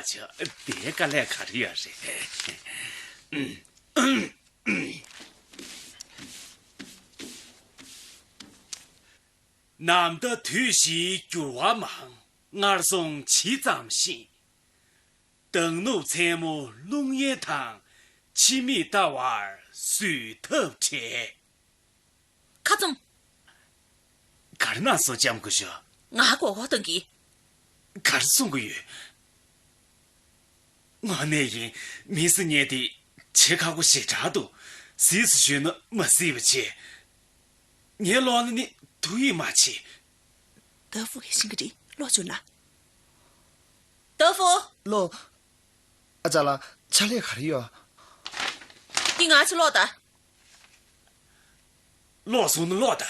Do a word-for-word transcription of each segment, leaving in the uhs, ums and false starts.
ཆ་དེའི་དཀའ་ལས་ག་རེ་ཡོད་རེད། ནམ་ཟླ་དུས་བཞིའི་འགྱུར་བ་མང་། སྔར་སོང་ཇི་ཙམ་ཤེས། མདང་ནུབ་མཚན་མོ་རླུང་གཡེང་དང་། ཕྱི་མིག་ལྟ་བར་གཟུགས་ཐབས་བྲལ། ཁ་བཙུམ། ག་རེ་གནང་སོང་ལྕམ་སྐུ་ཞབས། ང་མགོ་སྐོར་གཏོང་གི། ག་རེ་གསུང་གི་ཡོད། དངོས་གནས་ཡིན། མི་སེར་ངས་དེ་བྱེད་ཁག་པོ་ཞེ་དྲག་འདུག་གཟིགས་སུ་ཞུས་ན་མ་གཟིགས་པ་བྱེད། ངའི་ལོག་ན་ནི་ཐུགས་ཡིད་མ་ཆེས། ཏ་ཧྥུ་གིས་ཤེས་ཀྱི་རེད། ལོག་བཅུག་ན། ཏ་ཧྥུ། ལོ། ཨ་ཅག་ལགས། ཕྱག་ལས་ག་རེ་ཡོད། འདི་ང་ཚོ་ལོག་ད། ལོག་སོང་ན་ལོག་ད།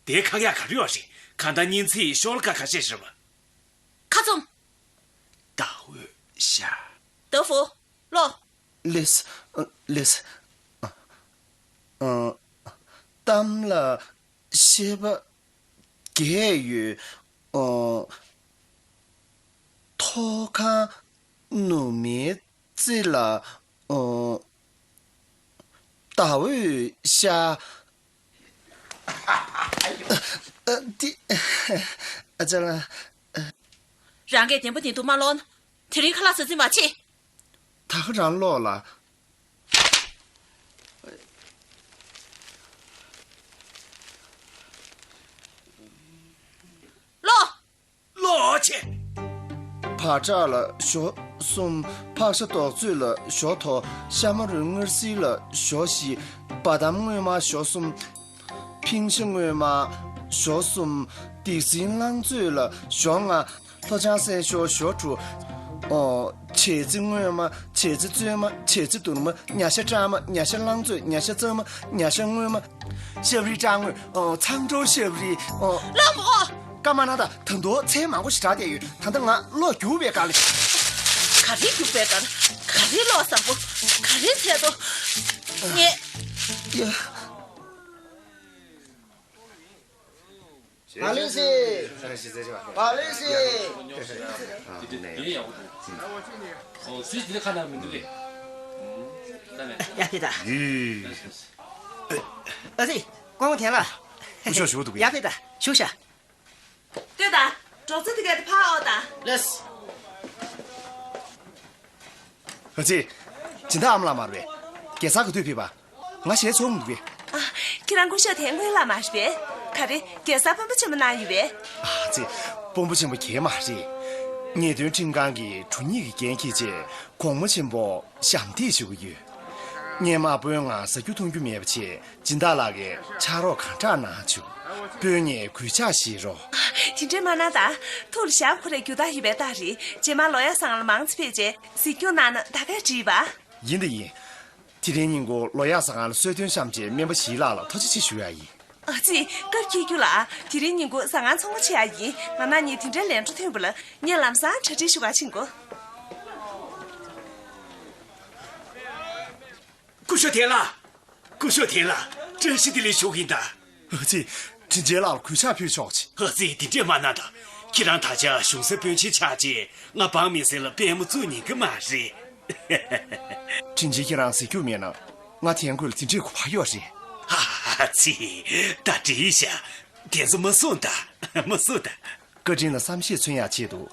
དེ་ཁག་ཡག་ག་རེ་ཡོད་རེད། གང་ལྟར་ཉིན་ཚེ་ཡི་ཤོག་ལ་ཀ་ཁ་ཤས་ཤིག་རེད་པ། ཁ་བཙུམ། ཟླ་འོད་ཤར། ཏ་ཧྥུ། ལོ། ལེས། ལེས། ཨ། གཏམ་ལ་བཤད་པ་བརྒྱད་ཡོད། ཨ། ཐོག་ཁང་ནུབ་མའི་རྩེ་ལ། ཨ། ཟླ་འོད་ཤར། ཨ། འདི། ཨ་ཅག་ལགས། རང་གིས་བདེན་པ་བདེན་དུ་མ་ལོག་ན། དེ་རིང་ཁ་ལག་ཟ་རྩིས་མ་བྱེད། ད་ག་རང་ལོག་ལ། ལོག་ལོག་བྱེད། བག་ཁྲག་ལ་ཞོ་གསུམ། ཕག་ཤ་རྡོག་བཙོས་ལ་ཞོ་དོ། ཤ་མ་རུ་མངར་བསིལ་ལ་ཞོ་བཞི། བ་དམ་སྔོན་མ་ཞོ་གསུམ། ཕིང་ཤ་སྔོན་མ་ཞོ་གསུམ། སྡིག་སྲིན་གླང་བཙོས་ལ་ཞོ་ལྔ། ལྷོ་བྱང་སེང་ཤོར་ཞོ་དྲུག་ཨོ། བྱེ་རྩི་སྔོན་མ། བྱེ་རྩི་བཙོས་མ། བྱེ་རྩི་བསྡུར་མ། ཉ་ཤ་སྐྲག་མ། ཉ་ཤ་གླང་བཙོས། ཉ་ཤ་གཙང་མ། ཉ་ཤ་སྔོན་མ། ཤབ་རིལ་སྐྲག་དངོས། ཨོ། ཚང་སྒྲོག་ཤབ་རིལ། ཨོ། ལགས་མོ། སྐར་མ་ན་ད་ད་དུང་མཚན་མང་པོ་ཞིག་གྲགས་བསྡད་ཡོད། ད་ལྟ་ང་གློག་རྒྱུག་པའི་སྒང་ལ། ག་རེ་རྒྱུག་པའི་སྒང་། ག་རེ་གློག་བཟང་པོ། ག་རེ་ཚད་དོ། ངས། ཡ། བ་ལི་སི། བ་ལི་སི། ཡ་ཕི་ད། ཨ་ཙི། ཀོང་བོ་ཐེན་ལ། སྐུ་ཞབས་བཞུགས་འདུག་གས། ཡ་ཕི་ད། བཞུགས་ཤག་ལྟོས་དང་། སྒྲོག་ཙེ་དེ་ག་དེ་ཕར་ཨོ་དང་། ལགས། ཨ་ཙི། སྦྱིན་བདག་ཨ་མ་ལགས་མ་རེད་པས། རྒྱལ་ས་ག་དུས་ཕེབས་པ། ང་ཞལ་ཚོར་འདུག་གས། ཨ། ཁྱེད་རང་སྐུ་ཞབས་ཐན་ཀུན་ལགས་མ་རེད་པས། ག་རེ། རྒྱལ་སར་དཔོན་པོ་ཆེན་པོ་གནང་ཡོད་པས། ཨ་ཙི། དཔོན་པོ་ཆེན་པོ་གས་མ་རེད། ངེས་དོན་ཁྲིམས་ཁང་གི་དྲུང་ཡིག་གི་འགན་འཁྱེར་རྗེས་གོང་མ་ཆེན་པོ་ཞབས་འདེགས་ཞུ་གི་ཡོད། ངས་དམག་དཔོན་ང་ཟ་རྒྱུ་འཐུང་རྒྱུ་མེད་པ་བྱས། སྦྱིན་བདག་ལགས་ཀྱིས་ཕྱག་རོགས་གང་དྲག་གནང་བྱུང་། དཔོན་ངས་གུས་ཕྱག་བཞེས་རོགས། དེ་འདྲས་མ་གནང་དང་། ཐུགས་ལ་ཞབས་འཁོར་རེ་རྒྱུ་དག་ཡོད་པའི་རྟགས་རེད། རྗེས་མ་ལོ་ཡག་བཟང་ལ་མང་ཙམ་ཕེབས་རྗེས་གཟིགས་སྐྱོང་གནང་ན་ད་གས་འགྲིག་པ། ཡིན་ད་ཡིན། དེ་རིང་ཉིན་གུང་ལོ་ཡག་ཟ་ཁང་ལ་གསོལ་སྟོན་བཤམས་རྗེས་སྨན་པ་ཞི་ལགས་ལ་ཐུགས་རྗེ་ཆེ་ཞུ་ཡག་ཡིན། ཨ་ཙི། སྐབས་འཁེལ་རྒྱུ་ལ། དེ་རིང་ཉིན་གུང་ཟ་ཁང་ཚང་མ་ཕྱེ་ཡག་ཡིན། ང་རང་ཉིད་དེ་འདྲའི་ལས་འཕྲོ་ཐོན་པ་ལ་ངས་ལམ་སང་གྲ་སྒྲིག་ཞུ་གར་ཕྱིན་གོ། སྐུ་ཞབས་ཐན་ལགས། སྐུ་ཞབས་ཐན་ལགས། བཀྲ་ཤིས་བདེ་ལེགས་ཞུ་གི་ཡིན་ད། ཨ་ཙི། དྲིན་ཅན་ལགས་ལ་གུས་ཕྱག་ཕུལ་ཆོག་ཅིག་ཨ་ཙི། དེ་འདྲས་མ་གནང་ད། ཁྱེད་རང་ད་ཆ་གཞུང་སའི་དཔོན་ཆེན་ཆགས་རྗེས་ང་འབངས་མི་སེར་ལ་དཔལ་མོ་བཙུགས་ཉན་གི་མ་རེད། དྲིན་ཅན་ཁྱེད་རང་གཟིགས་རྒྱུ་མེད་ན། ང་ཐན་ཀུན་ལ་དེ་འདྲས་གོ་བ་ཡོད་རེད། ཨ་ཙི། ད་འགྲིག་ཤག་དེ་ཚོ་མ་གསུང་ད། མ་གསུང་ད། བཀའ་དྲིན་ལ་བསམ་ཤེས་མཚོན་ཡག་ཆེད་དུ།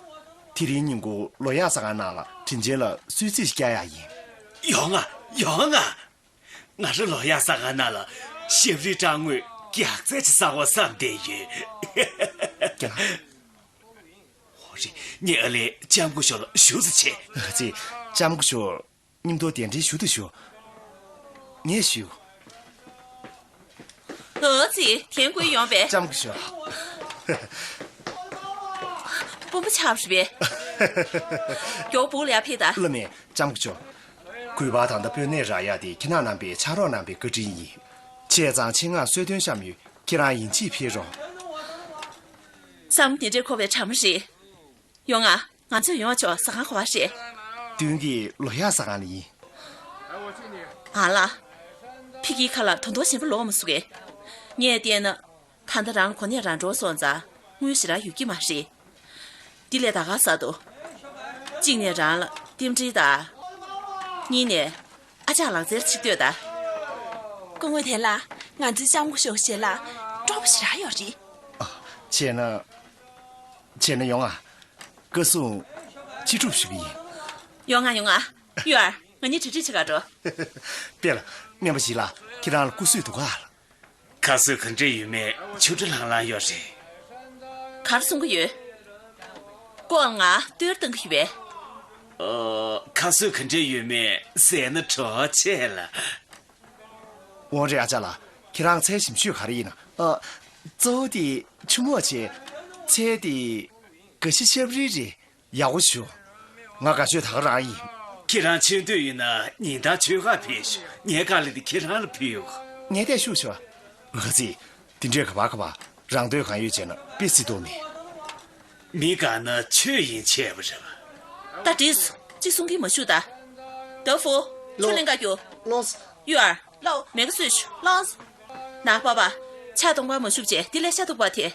དེ་རིང་ཉིན་གུང་ལོ་ཡག་ཟ་ཁང་ནང་ལ་དྲིན་ཅན་ལ་གསོལ་ཚིགས་ཤིག་བསྐྱལ་ཡག་ཡིན། ཡོང་ང་། ཡོང་ང་། ང་རང་ལོ་ཡག་ཟ་ཁང་ནང་ལ་ཞབས་རིལ་སྐྲག་དངོས་རྒྱགས་ཚད་ཅིག་བསག་པ་བསམ་བསྡད་ཡོད། རྒན་ལགས། འོ་རེད། ངས་ཨ་ལས་ལྕམ་སྐུ་ཞབས་ལ་ཞུ་ཙམ་བྱེད། ཨ་ཙི། ལྕམ་སྐུ་ཞབས་མཉམ་དུ་གདན་འདྲེན་ཞུ་དང་ཞུ། ངས་ཞུ། ཨ་ཙི། ཐན་ཀུན་ཡོང་པས། ལྕམ་སྐུ་ཞབས། དཔོན་པོ་ཆགས་རེད་པས། མགྱོགས་སྦུག་ལ་ཡར་ཕེབས་དང་། ལགས་མེད། ལྕམ་སྐུ་ཞབས། གུས་པ་དང་ད་དཔོན་གནས་རག་ཡག་དེ་ཁྱེད་རང་རྣམ་པས་ཕྱག་རོགས་གནང་པའི་བཀའ་དྲིན་ཡིན། བྱས་ཙང་ཆེད་མངགས་གསོལ་སྟོན་བཤམས་ཡོད། ཁྱེད་རང་ཡིན་གཅིག་ཕེབས་རོགས། བསམ་དེ་འདྲས་འཁོར་བའི་གྲ་མ་རེད། ཡོང་ང་། ང་ཚོས་ཡོང་ཆོག་ཟ་ཁང་ག་པར་རེད། མདུན་གྱི་ལོ་ཡག་ཟ་ཁང་ལ་ཡིན། ཨ་ལ། ཕ་གིའི་ཁ་ལ་ད་དུང་གཞན་པ་ལོག་མ་སོང་གས། ངས་བལྟས་ན། ད་ལྟ་རང་གོ་གནས་རང་འགྲོ་སོང་ཙང་དངུལ་ཞེ་དྲག་ཡོད་ཀྱི་མ་རེད། འདི་ལས་ད་ག་ཟ་འདུག་གཅིག་ནས་རང་ལ་རྟེན་འབྲེལ་དང་། གཉིས་ནས་ཨ་ཅག་ལག་རྩལ་ཆེ་བསྟོད་དང་། སྐུ་ངོ་དེ་ལ། ང་ཚོའི་ལྕམ་སྐུ་ཞབས་ཞལ་ལག་སྤྲོ་པོ་ཞེ་དྲག་ཡོད་རེད། བྱས་ན། བྱས་ན་ཡོང་ང་། བཀའ་གསུང་ཅི་སྒྲུབ་ཞུ་གི་ཡིན། ཡོང་ང་ཡོང་ང་། ཡུལ་ཨར། ང་གཉིས་གྲ་སྒྲིག་བྱེད་ག་འགྲོ། དཔེ་ལ། སྨན་པ་ཞིག་ལ་ཁྱེད་རང་ལ་སྐུ་གཟུགས་སྡུག་ག་ལ། ཁ་གསོས་ག་འདྲས་ཡོད་མེད་ཆུ་དྲི་ལྷང་ལྷང་ཡོད་རེད། ག་རེ་གསུང་གི་ཡོད། ཀོ་ཨལ་ང་ལྟོས་བཏང་གི་ཡོད་པས། ཨོ། ཁ་གསོས་ག་འདྲས་ཡོད་མེད་ཟས་ན་གྲོགས་བྱས་ལ། འོང་རེད་ཨ་ཅག་ལགས། ཁྱེད་རང་ཚལ་ཞིམ་ཤོས་ག་རེ་ཡིན་ན། ཨ། གཙོ་བོ་དེ་ཆུ་མོག་བྱས། ཚལ་དེ་ག་ཤི་ཤབ་རི་རེད། ཡག་པོ་ཞུ། ང་དགའ་ཤོས་ད་ག་རང་ཡིན། ཁྱེད་རང་ཆེ་འདོད་ཡིན་ན་ཉིན་ལྟར་ཆོལ་ཁ་ཕེབས་ཤོག་ངའི་དཀའ་ལས་དེ་ཁྱེད་རང་ལ་ཕུལ་ཡོད། ངས་བལྟས་ཤུགས་ཆེ་བ། ཨ་ཙི། དེ་འདྲའི་ག་པར་ག་པར་རང་འདོད་གང་ཡོད་བྱས་ན་དཔེ་སྲིད་དོ་མེད། མི་དགའ་ན་ཆོས་ཡིན་ཆེས་པ་རེད་པ། ད་འགྲིགས་སོ། གཅིག་གསུང་གིན་མ་བཞུགས་ད། ཏོ་ཧྥུ། ཆུ་ལེན་ག་རྒྱུ། ལོས། ཡུལ་ཨར། ལོས། མེ་ག་སུས། ལོས། ནག་པ་པ། ཕྱག་སྟོང་པ་མ་བཞུགས་བྱས་འདི་ལས་ཤ་སྡུག་པ་དེ།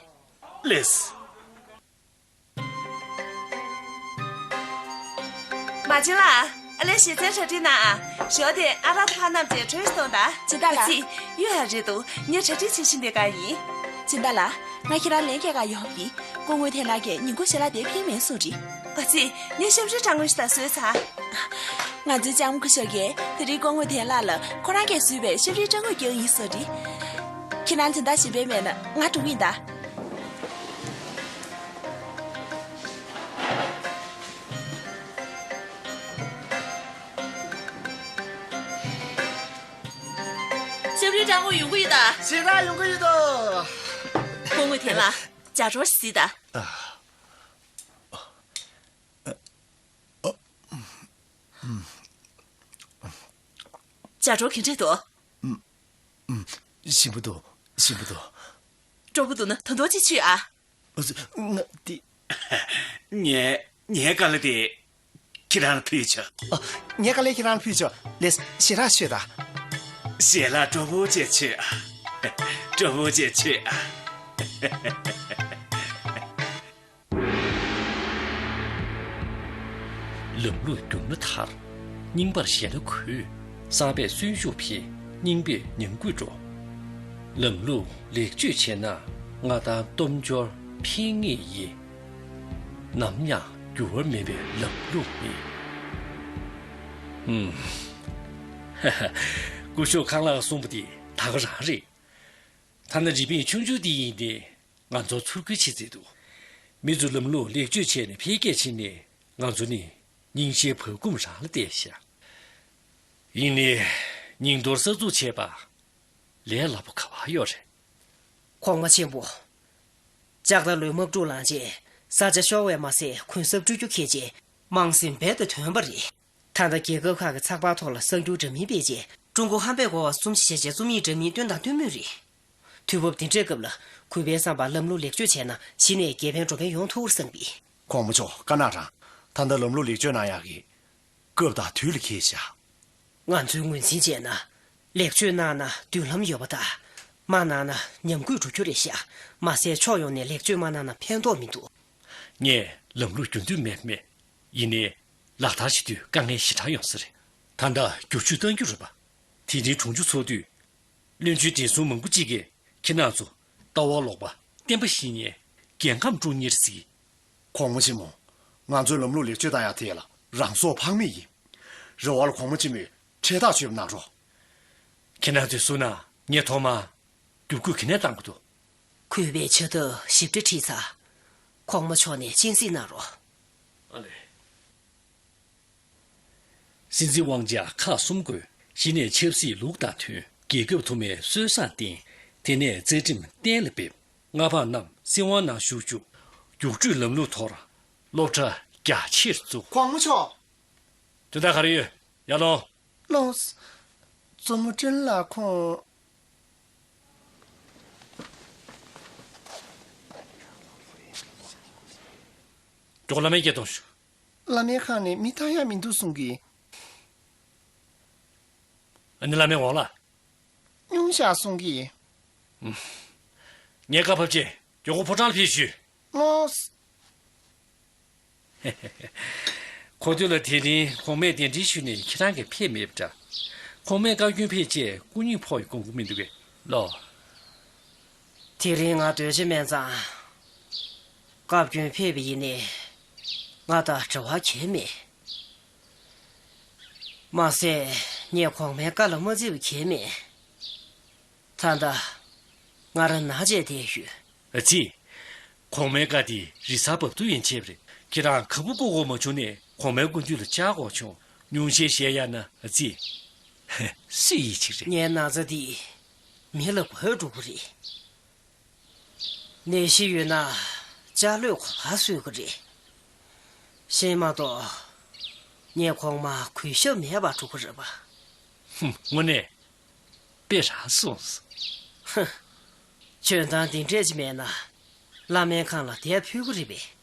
ལེས། མ་བྱན་ལགས། ཨ་ལེ་ཞེ་ཚན་གྲ་སྒྲིག་གནང་ཨ། ཞོ་དེ་ཨ་ར་ཐ་རྣམས་ཀྱིས་གྲོས་གཏོང་དང་། སྦྱིན་བདག་ལགས། ཨ་ཙི། གཡུ་ཡ་རེད་འདུག་ངས་གྲ་སྒྲིག་བྱེད་བཞིན་པའི་སྒང་ཡིན། སྦྱིན་བདག་ལགས། ང་ཁྱེད་རང་ལན་སྐྱེལ་ག་ཡོང་གི། སྐུ་ངོ་དེ་ལགས་ཀྱིས་ཉིན་གུང་ཞལ་ལག་དེ་ཕུལ་མེད་གསུངས་རེད། ཨ་ཙི། ངས་ཤབ་རིའི་སྦྲང་རྔོས་ཤིག་ད་བཟོས་ཚར། ང་ཚོའི་ལྕམ་སྐུ་ཞབས་ཀྱིས་དེ་རིང་སྐུ་ངོ་དེ་ལགས་ལ་ཁོ་རང་གིས་བཟོས་པའི་ཤབ་རིའི་སྦྲང་རྔོས་རྒྱག་ཡིན་གསུངས་རེད། ཁྱེད་རང་དོན་དག་གཞན་པ་མེད་ན་ང་འགྲོ་གི་ཡིན་ད། ཤབ་རིའི་སྦྲང་རྔོས་ཡོང་གི་ཡོད་ད། ཞེ་དྲག་ཡོང་གི་ཡོད་དོ། སྐུ་ངོ་དེ་ལགས། ལྕགས་སྒྲོག་ཞིག་གཟིགས་ད། ལྕགས་སྒྲོག་ག་འདྲས་འདུག་ཞིམ་པོ་འདུག་ཞིམ་པོ་འདུག་སྤྲོ་པོ་འདུག་ན་ད་དུང་གཅིག་མཆོད་ཨ། ང་དེ། ངས་ངའི་དཀའ་ལས་དེ་ཁྱེད་རང་ལ་ཕུལ་ཆོག་ཨ། ངའི་དཀའ་ལས་ཁྱེད་རང་ལ་ཕུལ་ཆོག་ལགས་སོ། ཞེ་དྲག་མཆོད་ད། ཞལ་ལག་སྤྲོ་པོ་བྱས་མཆོད་ཨ། སྤྲོ་པོ་བྱས་མཆོད་ཨ། ལམ་ལུགས་འགྱུར་ན་ཐར། རྙིང་པར་ཞེ་ན་གུས། གསང་བས་གསོན་ཤུགས་འཕེལ། རྙིང་པས་ཉམས་རྒུད་འགྲོ། ལམ་ལུགས་ལེགས་བཅོས་བྱས་ན་མངའ་ཐང་སྟོབས་འབྱོར་འཕེལ་ངེས་ཡིན། ནམ་ཡང་འགྱུར་བ་མེད་པའི་ལམ་ལུགས་ནི། ཧུམ། ཧ་ཧ། སྐུ་ཞབས་ཁང་གླང་གསུངས་པ་དེ་ད་ག་རང་རེད། ཐ་ན་རི་པིན་ཆུང་ཆུང་འདི་ཡིན་ཏེ། ང་ཚོར་ཚུར་རྒོལ་བྱེད་རྩིས་འདུག་མི་ཚོས་ལམ་ལུགས་ལེགས་བཅོས་བྱས་ནས་འཕེལ་རྒྱས་ཕྱིན་ནས་ང་ཚོ་ནི་རྙིང་ཞེན་བག་འཁུམས་རང་ལ་བལྟས་ཤག་ཡིན་ནའི་རྙིང་དོར་གསར་འཛུགས་བྱས་པ་ལས་སླ་པོ་ག་པར་ཡོད་རེད། གོང་མ་ཆེན་པོ། ལྕགས་རྟ་ལོའི་དམག་འཁྲུག་ལངས་རྗེས་ས་ཆ་ཤོར་བས་མ་ཟད་གུན་གསབ་སྤྲོད་རྒྱུ་ཁེལ་རྗེས་དམངས་སེམས་རྦད་དེ་དོན་པ་རེད། ད་ལྟ་རྒྱལ་ཁབ་ཁག་གི་ཚགས་པར་ཐོག་ལ་གསར་འགྱུར་འདྲ་མིན་སྤེལ་རྗེས་ཀྲུང་གོ་ཧམ་པས་རྒོལ་བ་གསུམ་ཞེས་བྱའི་རྩོམ་ཡིག་འདྲ་མིན་བཏོན་དང་སྟོན་མུས་རེད། དུས་བབ་འདི་འདྲའི་སྐབས་ལ་གུས་པའི་བསམ་པར་ལམ་ལུགས་ལེགས་བཅོས་བྱས་ན་གཞི་ནས་དགེ་ཕན་འགྲོ་ཕན་ཡོང་ཐུབ་པར་བསམ་པས། གོང་མ་མཆོག་བཀའ་གནང་རང་། ད་ལྟ་ལམ་ལུགས་ལེགས་བཅོས་གནང་ཡག་གི་སྐབས་དང་དུས་ལ་འཁེལ་ཤག་ང་ཚོས་ངོས་འཛིན་བྱས་ན། ལེགས་བཅོས་གནང་ན་མདུན་ལམ་ཡོད་པ་དང་། མ་གནང་ན་ཉམས་རྒུད་འགྲོ་རྒྱུ་རེད་ཤག་མ་ཟད་ཕྱོགས་ཡོངས་ནས་ལེགས་བཅོས་མ་གནང་ན་ཕན་ཐོགས་མི་འདུག་ངས་ལམ་ལུགས་བསྒྱུར་འདོད་མེད་མེད། ཡིན་ནའི། ལག་བསྟར་བྱེད་དུས་དཀའ་ངལ་ཞེ་དྲག་ཡོང་ས་རེད། ད་ལྟ་བསྒྱུར་བཅོས་གཏང་རྒྱུ་རེད་པ། དེ་རིང་གྲོང་ཆུ་ཚོགས་དུས། བློན་ཆེན་བགྲེས་སོང་མང་པོ་གཅིག་གིས་ཁྱེད་རང་ཚོ་ལྟ་བ་ལོག་པ་བསྟན་པ་བཤིག་མཁན་འགན་འཁྲི་སྒྲུབ་མཁན་རེད་ཟེར་གི། གོང་མ་ཆེན་མོ། ང་ཚོའི་ལམ་ལུགས་ལེགས་བཅོས་བཏང་ཡག་དེ་ལ་རང་སྲོག་ཕངས་མེད་ཡིན། རེ་བ་ལ་གོང་མ་ཆེན་མོས་ཁྲལ་ཐག་གཅོད་པ་གནང་རོགས། ཁྱེད་རང་ཚོས་གསུངས་ན་ངས་ཐོག་མར་བསྒྱུར་བཀོད་ག་ནས་གཏང་དགོས་འདུག་གུས་པས་ཕྱག་ཐབས་ཞིབ་ཕྲ་ཁྲིད་ཚར། གོང་མ་མཆོག་ནས་སྤྱན་གཟིགས་གནང་རོགས། ཨ་ལེ། སྲིད་འཛིན་དབང་ཆ་ཁག་གསུམ་དགོས། གཞི་ནས་ཆབ་སྲིད་ལུགས་དང་མཐུན། རྒྱལ་ཁབ་ཐོག་མའི་སྲོལ་བཟང་བསྟེན། དེ་ནས་རྩ་ཁྲིམས་གཏན་ལ་འབེབས། མངའ་འབངས་རྣམས་སྲིད་དབང་ནང་ཞུགས་རྒྱུ། རྒྱུགས་སྤྲོད་ལམ་ལུགས་ཐོག་སློབ་གྲྭ་རྒྱ་ཆེར་བཙུགས། གོང་མ་མཆོག་དོན་དག་ག་རེ་ཡོད། ཡར་ལོངས། ལོངས། མཚོ་མོ་སྤྲིན་ལ་ཁོང་། མགྱོགས་བླ་མའི་སྐད་གཏོང་ཤོག་བླ་མའི་ཁང་ནས་མི་ལྟ་ཡག་མི་འདུག་གསུང་གི། ཨ་ནི་བླ་མའི་འོག་ལ། སྙུང་བཞག་གསུང་གི། ངས་བཀའ་ཕབ་ཆེད་མགྱོགས་པོ་ཕོ་བྲང་ལ་ཕེབས་ཞུས། ལོས། གོ་ཐོས་ལ་དེ་རིང་གོང་མས་གདན་འདྲེན་ཞུས་ནས་ཁྱེད་རང་གིས་ཕེབས་མེད་པ་འདྲ། གོང་མས་བཀའ་བཀྱོན་ཕེབས་རྗེས་སྐུ་ཉིད་ཕོག་ཡི་དགོངས་ཀྱི་མི་འདུག་གས་ལོ། དེ་རིང་ང་སྡོད་ཆ་མེད་ཙང་། བཀའ་བཀྱོན་ཕེབས་པ་ཡིན་ནའི་ང་དང་འབྲེལ་བ་གང་ཡང་མེད། མ་ཟད་ངས་གོང་མའི་བཀའ་ལ་མ་བརྩི་བ་གང་ཡང་མེད། ད་ལྟ་ང་རང་ན་བྱས་བསྡད་ཡོད། ཨ་ཙི། གོང་མའི་བཀའ་དེ་རི་གཟར་འབབ་ཐུག་ཡན་ཆད་རེད། ཁྱེད་རང་ག་བུ་བཀོག་དགོས་མ་བྱུང་ནས་གོང་མའི་སྐུ་མདུན་ལ་བཅར་དགོས་བྱུང་། ཉུང་ཤས་བཤད་ཡ་ན་ཨ་ཙི། སུས་ཡིད་ཆེས་རེད། ངའི་ན་ཚ་འདིས་མི་ལ་འགོས་འགྲོ་གི་རེད། ནད་གཞི་ཡོད་ན་ལྕགས་ལོས་གོ་བ་སོས་ཀྱི་རེད། ཤེས་མ་གཏོགས་ངས་གོང་མ་གུས་ཞབས་མེད་པར་འགྲོ་གི་རེད་པ། ཧུམ། དངོས་གནས་དཔེ་རང་སོང་སོང་། ཧུམ། འཇོན་ཐང་འདི་འདྲས་ཅིག་མེད་ན་བླ་སྨན་ཁང་ལ་བསྡད་ཕོད་ཀྱི་རེད་པས།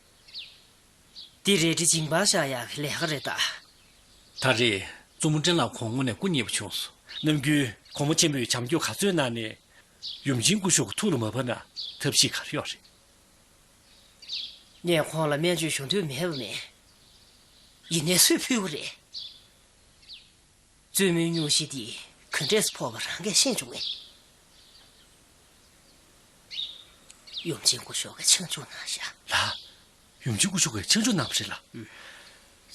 འདི་རལ་གྲི་འཇིང་པར་བཞག་ཡག་གི་ལས་ཀ་རེད་ད། ད་རེས་བཙུན་མོ་སྤྲིན་ལ་ཁོང་དངོས་གནས་སྐུ་མཉེལ་བ་བྱུང་སོང་། ནམ་རྒྱུན་གོང་མ་ཆེན་པོས་བྱམས་སྐྱོང་ག་ཚོད་གནང་ནས། ཡུམ་ཆེན་སྐུ་ཞབས་ཀྱི་ཐུགས་ལ་མ་བབས་ན་ཐབས་ཤེས་ག་རེ་ཡོད་རེད། ངས་ཁོང་ལ་སྨན་བཅོས་ཞུ་འདོད་མེད་པ་མེད། ཡིན་ནའི་སུས་ཕུལ་གི་རེད། བཙུན་མོའི་སྙུང་གཞི་འདི་ག་འདྲས་སུ་ཕོག་པ་རང་གིས་ཤེས་བྱུང་ངས། ཡུམ་ཆེན་སྐུ་ཞབས་ཀྱིས་ཆང་བཅུག་གནང་ཤག་ལགས། ཡུམ་ཆེན་སྐུ་ཞབས་ཀྱིས་ཆང་བཅུག་གནང་བ་རེད་ལགས། ཨུམ།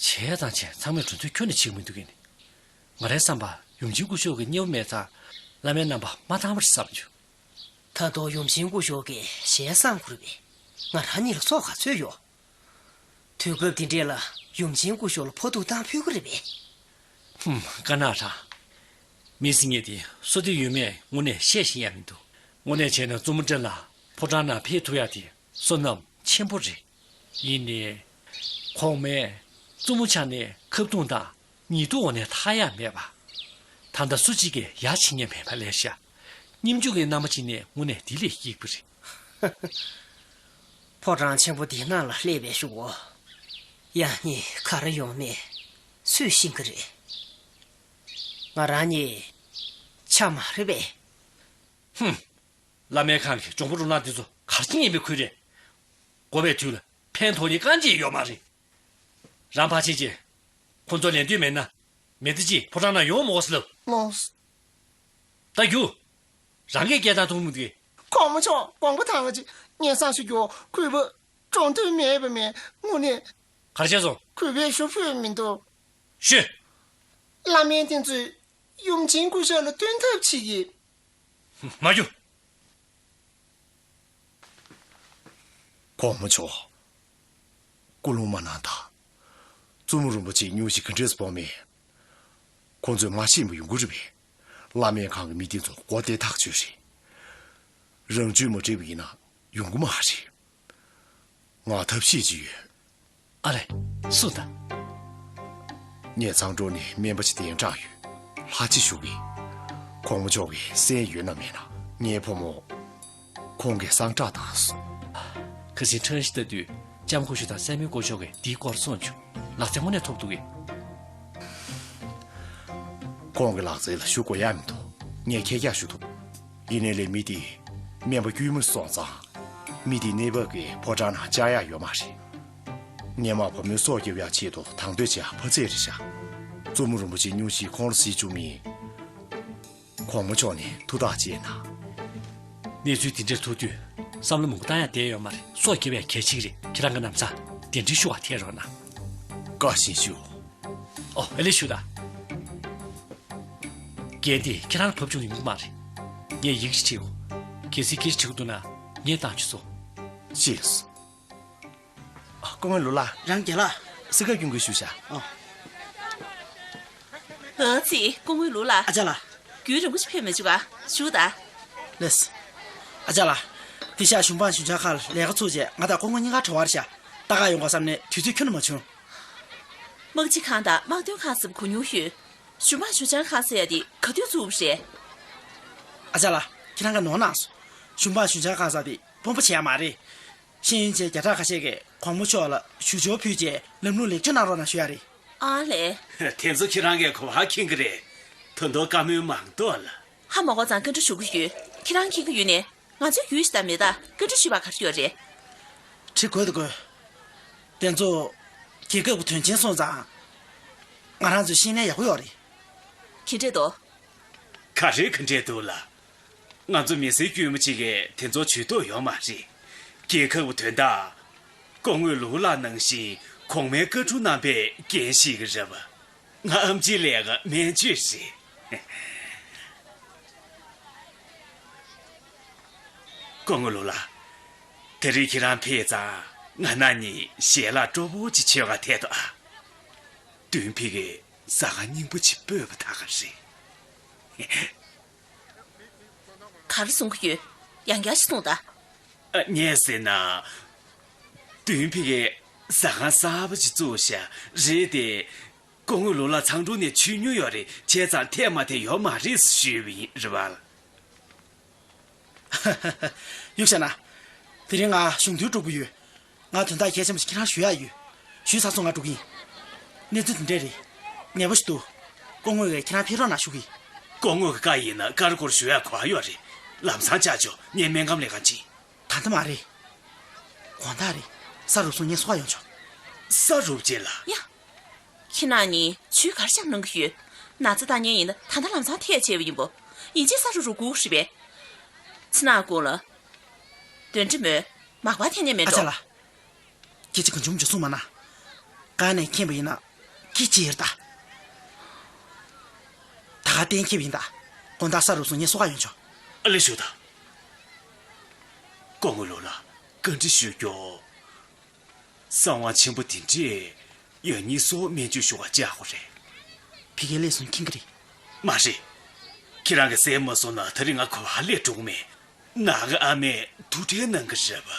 བྱས་ཙང་བྱས། ཚང་མས་གྲོས་མཐུན་ཁྱོན་ནས་བྱེད་ཀྱི་མི་འདུག་གས་ནི། ང་རའི་བསམ་པར་ཡུམ་ཆེན་སྐུ་ཞབས་ཀྱི་མཉེས་པོ་མེད་ཙང་བླ་སྨན་རྣམ་པ་མ་བཏང་བར་བསམ་བྱུང་། ད་དུང་ཡུམ་ཆེན་སྐུ་ཞབས་ཀྱིས་ཞལ་བསངས་དགོས་རེད་པས། ང་རང་གཉིས་ལ་སྲོག་ག་ཚོད་ཡོད། དུས་སྐབས་འདི་འདྲས་ལ་ཡུམ་ཆེན་སྐུ་ཞབས་ལ་ཕོག་ཐུག་བཏང་ཕོད་ཀྱི་རེད་པས། ཧུམ། དཀར་ནག་རང་། མི་ཟེར་མཁན་དེ་བསོད་བདེ་ཡོད་མེད་དངོས་གནས་བཤད་ཤེས་ཡ་མི་འདུག་དངོས་གནས་བྱས་ན་བཙུན་མོ་སྤྲིན་ལ་ཕོ་བྲང་ནང་ཕེབས་ཐུབ་ཡ་དེ་བསོད་ནམས་ཆེན་པོ་རེད། ཡིན་ནའི། གོང་མས་བཙུན་མོ་ཆགས་ནས་ཁ་བརྡུང་དང་ཉེས་རྡུང་འོག་ནས་ཐར་ཡ་མེད་པ། ད་ལྟ་སུ་གཅིག་གིས་ཡ་བྱེད་མཁན་མེད་པ་ལས་བྱ། སྙེམས་འཇུག་གི་རྣམ་པ་ཅིག་ནས་དངོས་གནས་འདི་ལས་སྐྱིད་པ་རེད། ཕོ་བྲང་ཆེན་པོ་འདི་ནང་ལ་སླེབས་པའི་གཞུག་གུ། ཡང་སྙིང་ག་རེ་ཡོང་མེད་སུས་ཤེས་ཀྱི་རེད། ང་རང་གཉིས་ཆ་མ་རེད་པས། ཧུམ། བླ་སྨན་ཁང་གི་གྱོང་པོ་རུ་ནག་འདི་ཚོ་གར་ཕྱིན་ཡིན་པའི་ཁུལ་རེད། དགོས་པའི་དུས་ལ་ཕན་ཐོགས་ནི་རྐང་རྗེས་ཡོད་མ་རེད། རང་ཕར་ཕྱིན་རྗེས། ཁོ་ཚོ་ལེན་འདོད་མེད་ན། མི་དེ་གཅིག་ཕོ་བྲང་ནང་ཡོང་མི་དགོས་ཟེར་ལབ། ལགས། ད་རྒྱུགས། རང་གིས་སྐད་བཏང་ཐུབ་མི་འདུག་གས། གོང་མ་མཆོག་དགོངས་པ་དྭངས་པ་ཅིག་སྙན་སེང་ཞུ་རྒྱུ། གུས་པ་གྲོངས་འདོད་མེད་པ་མེད། དངོས་གནས། ག་རེ་བྱས་སོང་། གུས་པས་ཞུ་ཕོད་མི་འདུག་ཤོད། བླ་སྨན་དེ་ཚོས་ཡུམ་ཆེན་སྐུ་ཞབས་ལ་བསྟུན་ཐབས་བྱེད་ཀྱི། མ་རྒྱུགས། གོང་མ་མཆོག་ཀུན་སློང་མ་གནང་དང་། བཙུན་མོ་རིན་པོ་ཆེའི་སྙུང་གཞི་ག་འདྲས་སུ་སྤོང་མིན། ཁོང་ཚོས་མ་ཤེས་པ་ཡོང་གི་རེད་པས། བླ་སྨན་ཁང་གི་མི་དེ་ཚོ་མགོ་བདེ་ཐག་ཆོད་རེད། རང་ཇུས་མ་བྱས་པ་ཡིན་ན་ཡོང་གི་མ་རེད། ང་ཐབས་ཤེས་ཅིག་ཡོད། ཨ་ལས། གསུངས་དང་། ངས་མཚང་སྒྲོག་ནས་སྨན་པ་ཅིག་གདན་དྲངས་ཡོད། ལྷ་རྗེ་ཞུ་གི། གོང་མ་མཆོག་གིས་གསན་ཡོད་ན་མེད་ན། ངའི་བུ་མོ་ཁོང་གིས་གསང་བསྒྲགས་བཏང་སོང་། ཁ་སང་ཁྲང་ཞི་ལྟ་དུས་ལྕམ་སྐུ་ཞབས་དང་སྲས་མོའི་སྐུ་ཞབས་ཀྱིས་འདིའི་སྐོར་གསུངས་བྱུང་། ལག་རྩལ་དངོས་གནས་ཐོབ་འདུག་གས། ཁོང་གི་ལག་རྩལ་ལ་ཞུ་དགོས་ཡ་མི་འདུག་ངས་ཁྱེད་ཅག་ཞུ་ཐུབ། ཡིན་ནའི་ལས་མི་དེ་སྨན་པ་དཀྱུས་མ་སོང་ཙང་། མི་དེའི་གནས་བབ་ཀྱིས་ཕོ་བྲང་ནང་བཅར་ཡག་ཡོད་མ་རེད། སྔོན་མ་བུ་མོའི་སྲོག་སྐྱོབ་ཡག་ཆེད་དུ་དང་དོད་བྱེད་ཡག་ཕ་ཚད་རེད་ཤག་བཙུན་མོ་རིན་པོ་ཆེའི་སྙུང་གཞི་ཁོང་ལ་གཟིགས་བཅུག་མིན། གོང་མ་མཆོག་ནས་ཐུགས་ཐག་བཅད་ན། གནས་ཚུལ་དེ་འདྲར་ཐུག་དུས་བསམ་བློ་མང་པོ་བཏང་ཡག་བསྡད་ཡོད་མ་རེད། སྲོག་སྐྱོབ་ཡག་གལ་ཆེ་གི་རེད། ཁྱེད་རང་གི་ལམ་སང་གདན་འདྲེན་ཞུ་བར་ཐད་རོགས་གནང་། བཀའ་བཞིན་ཞུ། ཨོ། ཨ་ལས་ཞུ་དང་། འགན་དེ་ཁྱེད་རང་ལ་བབས་བྱུང་ཡོང་གི་མ་རེད། ངས་ཡི་གེ་ཞིག་བྲིས་ཡོང་། གལ་སྲིད་སྐད་ཆ་དྲི་གི་འདུག་ན་ངས་བཏང་ཆོག་སོང་། ཤེས་སོང་། ཨ། སྐུ་ངོ་ལུག་ལགས། རང་རྒྱལ་ལགས། སྲིད་ཁ་རྒྱུན་གྱི་ཞུ་བྱ། ཨོ། ཨ་ཙི། སྐུ་ངོ་ལུག་ལགས། ཨ་ཅག་ལགས། རྒྱུན་རིང་པོ་ཞིག་ཕེབས་མ་བྱུང་བ། བཞུགས་དང་། ལགས། ཨ་ཅག་ལགས། དེ་ཤག་ཞུམ་པ་ཞུན་ཆང་ཁང་ལ་ལས་ཀ་ཚུགས་རྗེས་ང་དང་སྐུ་ངོ་གཉིས་ཀ་བྲོ་བར་བཞག་ད་ག་ཡོང་དགོས་བསམ་ནས་དུས་ཚོད་ཁྱོན་ནས་མ་བྱུང་། དམག་སྤྱི་ཁང་དང་དམག་དོན་ཁང་ཟེར་བ་གོ་མྱོང་ཡོད། ཞུམ་པ་ཞུན་ཆང་ཁང་ཟེར་ཡ་དེ་ག་དུས་བཙུགས་པ་རེད། ཨ་ཅག་ལགས། ཁྱེད་རང་གིས་ནོར་གནང་སོང་། ཞུམ་པ་ཞུན་ཆང་ཁང་ཟེར་དེ་དཔོན་པོ་བྱེད་ཡ་མ་རེད། ཤེས་ཡོན་ཅན་བརྒྱ་ཕྲག་ཁ་ཤས་ཀྱིས་གོང་མ་མཆོག་ལ་ཞུ་སྦྱོར་ཕུལ་རྗེས་ལམ་ལུགས་ལེགས་བཅོས་གནང་རོགས་གནང་ཞུ་ཡ་རེད། ཨ་ལས། དེ་ཚོ་ཁྱེད་རང་གིས་གོ་བ་མཁྱེན་གྱི་རེད། ད་དུང་བཀའ་མོལ་མང་དོགས་ལ། ཧ་མ་གོ་ཙང་བཀའ་འདྲི་ཞུ་གི་ཡོད། ཁྱེད་རང་མཁྱེན་གྱི་ཡོད་ནའི་ང་ཚོའི་ཡུལ་ཞིག་ད་མེད་ད་བཀའ་འདྲི་ཞུས་པ་ག་རེ་ཡོད་རེད། དྲི་དགོས་དང་དགོས། དེ་ཚོ་རྒྱལ་ཁབ་ཀྱི་དོན་ཆེན་སོང་ཙང་ ང་རང་ཚོའི་ཤེས་ནས་ཡག་པོ་ཡོད་རེད། ག་འདྲས་འདུག་ག་རེ་ག་འདྲས་འདུག་ལ། ང་ཚོ་མི་སེར་དཀྱུས་མ་གཅིག་གིས་དེ་ཚོ་ཇུས་གཏོགས་ཡོད་མ་རེད། རྒྱལ་ཁབ་ཀྱི་དོན་དག་སྐུ་ངོ་ལུའུ་ལགས་ནང་བཞིན་གོང་མའི་བཀའ་དྲུང་རྣམ་པས་འགན་བཞེས་ཀྱི་རེད་པ། ང་ཨེམ་ཆིའི་ལས་ཀ་སྨན་བཅོས་རེད། སྐུ་ངོ་ལུའུ་ལགས། དེ་རིང་ཁྱེད་རང་ཕེབས་ཙང་ང་རང་གཉིས་ཞལ་ལག་སྤྲོ་པོ་ཅིག་མཆོད་ག་ཐད་དོ་ཨ། བདུན་ཕྲུག་གིས་ཟ་ཁང་རྙིང་པ་ཅིག་སྤོས་པ་ད་ག་རེད། ག་རེ་གསུང་གི་ཡོད། ཡང་བསྐྱར་ཞིག་གསུངས་དང་། ཨ། ངས་ཟེར་ན། བདུན་ཕྲུག་གིས་ཟ་ཁང་གསར་པ་ཅིག་བཙུགས་ཤག་རེད་དེ། སྐུ་ངོ་ལུའུ་ལགས་ཚང་འགྲོ་ནས་ཆུ་ཉོ་ཡོད་རེད། བྱས་ཙང་ཐད་མ་ཐད་ཡོད་མ་རེད་ཞུས་པ་ཡིན་རེད་པ། གཡུག་བཞག་ན། དེ་རིང་ང་གཞུང་འཐུས་འགྲོ་གི་ཡོད། ང་དོན་དག་གལ་ཆེན་པོ་ཞིག་ཁྱེད་རང་ཞུ་ཡག་ཡོད། ཞུས་ཚར་སོང་ང་འགྲོ་གི་ཡིན། གནས་ཚུལ་དེ་འདྲས་རེད། ངེས་པོ་ཞིག་འདུག་སྐུ་ངོ་གིས་ཁྱེད་རང་ཕེབས་རོགས་གནང་ཞུ་གི། སྐུ་ངོ་གི་བཀའ་ཡིན་ན་ཀར་ཀོར་ཞུ་ཡག་གོ་བ་ཡོད་རེད། ལམ་སང་བཅར་ཆོག་ངས་སྨན་ཁང་ལས་ཀ་བྱེད། ད་ལྟ་མ་རེད། དགོང་དག་རེད། ས་རུབ་སོང་ངས་སོ་ཡོང་ཆོག་ས་རུབ་རྗེས་ལ། ཡ། ཁྱེད་རང་གཉིས་ཇུས་ག་རེ་བཞག་གནང་གི་ཡོད། ན་ཚ་བཏང་མཁན་ཡིན་ན་ད་ལྟ་ལམ་སང་ཐད་བྱས་པ་ཡིན་པོ། ཡིན་གཅིག་ས་རུབ་རུབ་དགོས་རེད་པས། ཚེ་ནག་སྐུ་ལ། དོན་འདྲི་མོད། མག་པ་འཐེན་ནས་མེད་ཨ་ཅག་འགྲོ། ལགས། སྐད་ཆ་གང་བྱུང་མ་བྱུང་གསུང་མ་གནང་། གང་ནས་མཁྱེན་པ་ཡིན་ན། སྐད་ཆ་ཡར་ལྟ། ད་ག་གཏན་འཁེལ་བ་ཡིན་ད། དགོང་དག་ས་རུབ་སོང་ངས་སོ་ཁ་ཡོང་ཆོག་ཨ་ལེ་ཞུ་ད། སྐུ་ངོ་ལུའུ་ལགས་བཀའ་འདྲི་ཞུ་རྒྱུ། གསང་བ་ཆེན་པོ་དེ་འདྲས་ཡང་སྙིང་སོགས་སྨན་བཅོས་ཞུ་བར་བཅར་དགོས་རེད། ཕ་གིར་སླེབས་སོང་མཁྱེན་གྱི་རེད། མ་རེད། ཁྱེད་རང་གིས་གསན་མ་སོང་ན་དེ་རིང་ང་ག་པར་སླེབས་འགྲོ་གི་མེད། ནག་གི་ཨ་མས་ཐུགས་ཁྲལ་གནང་གི་རེད་པ།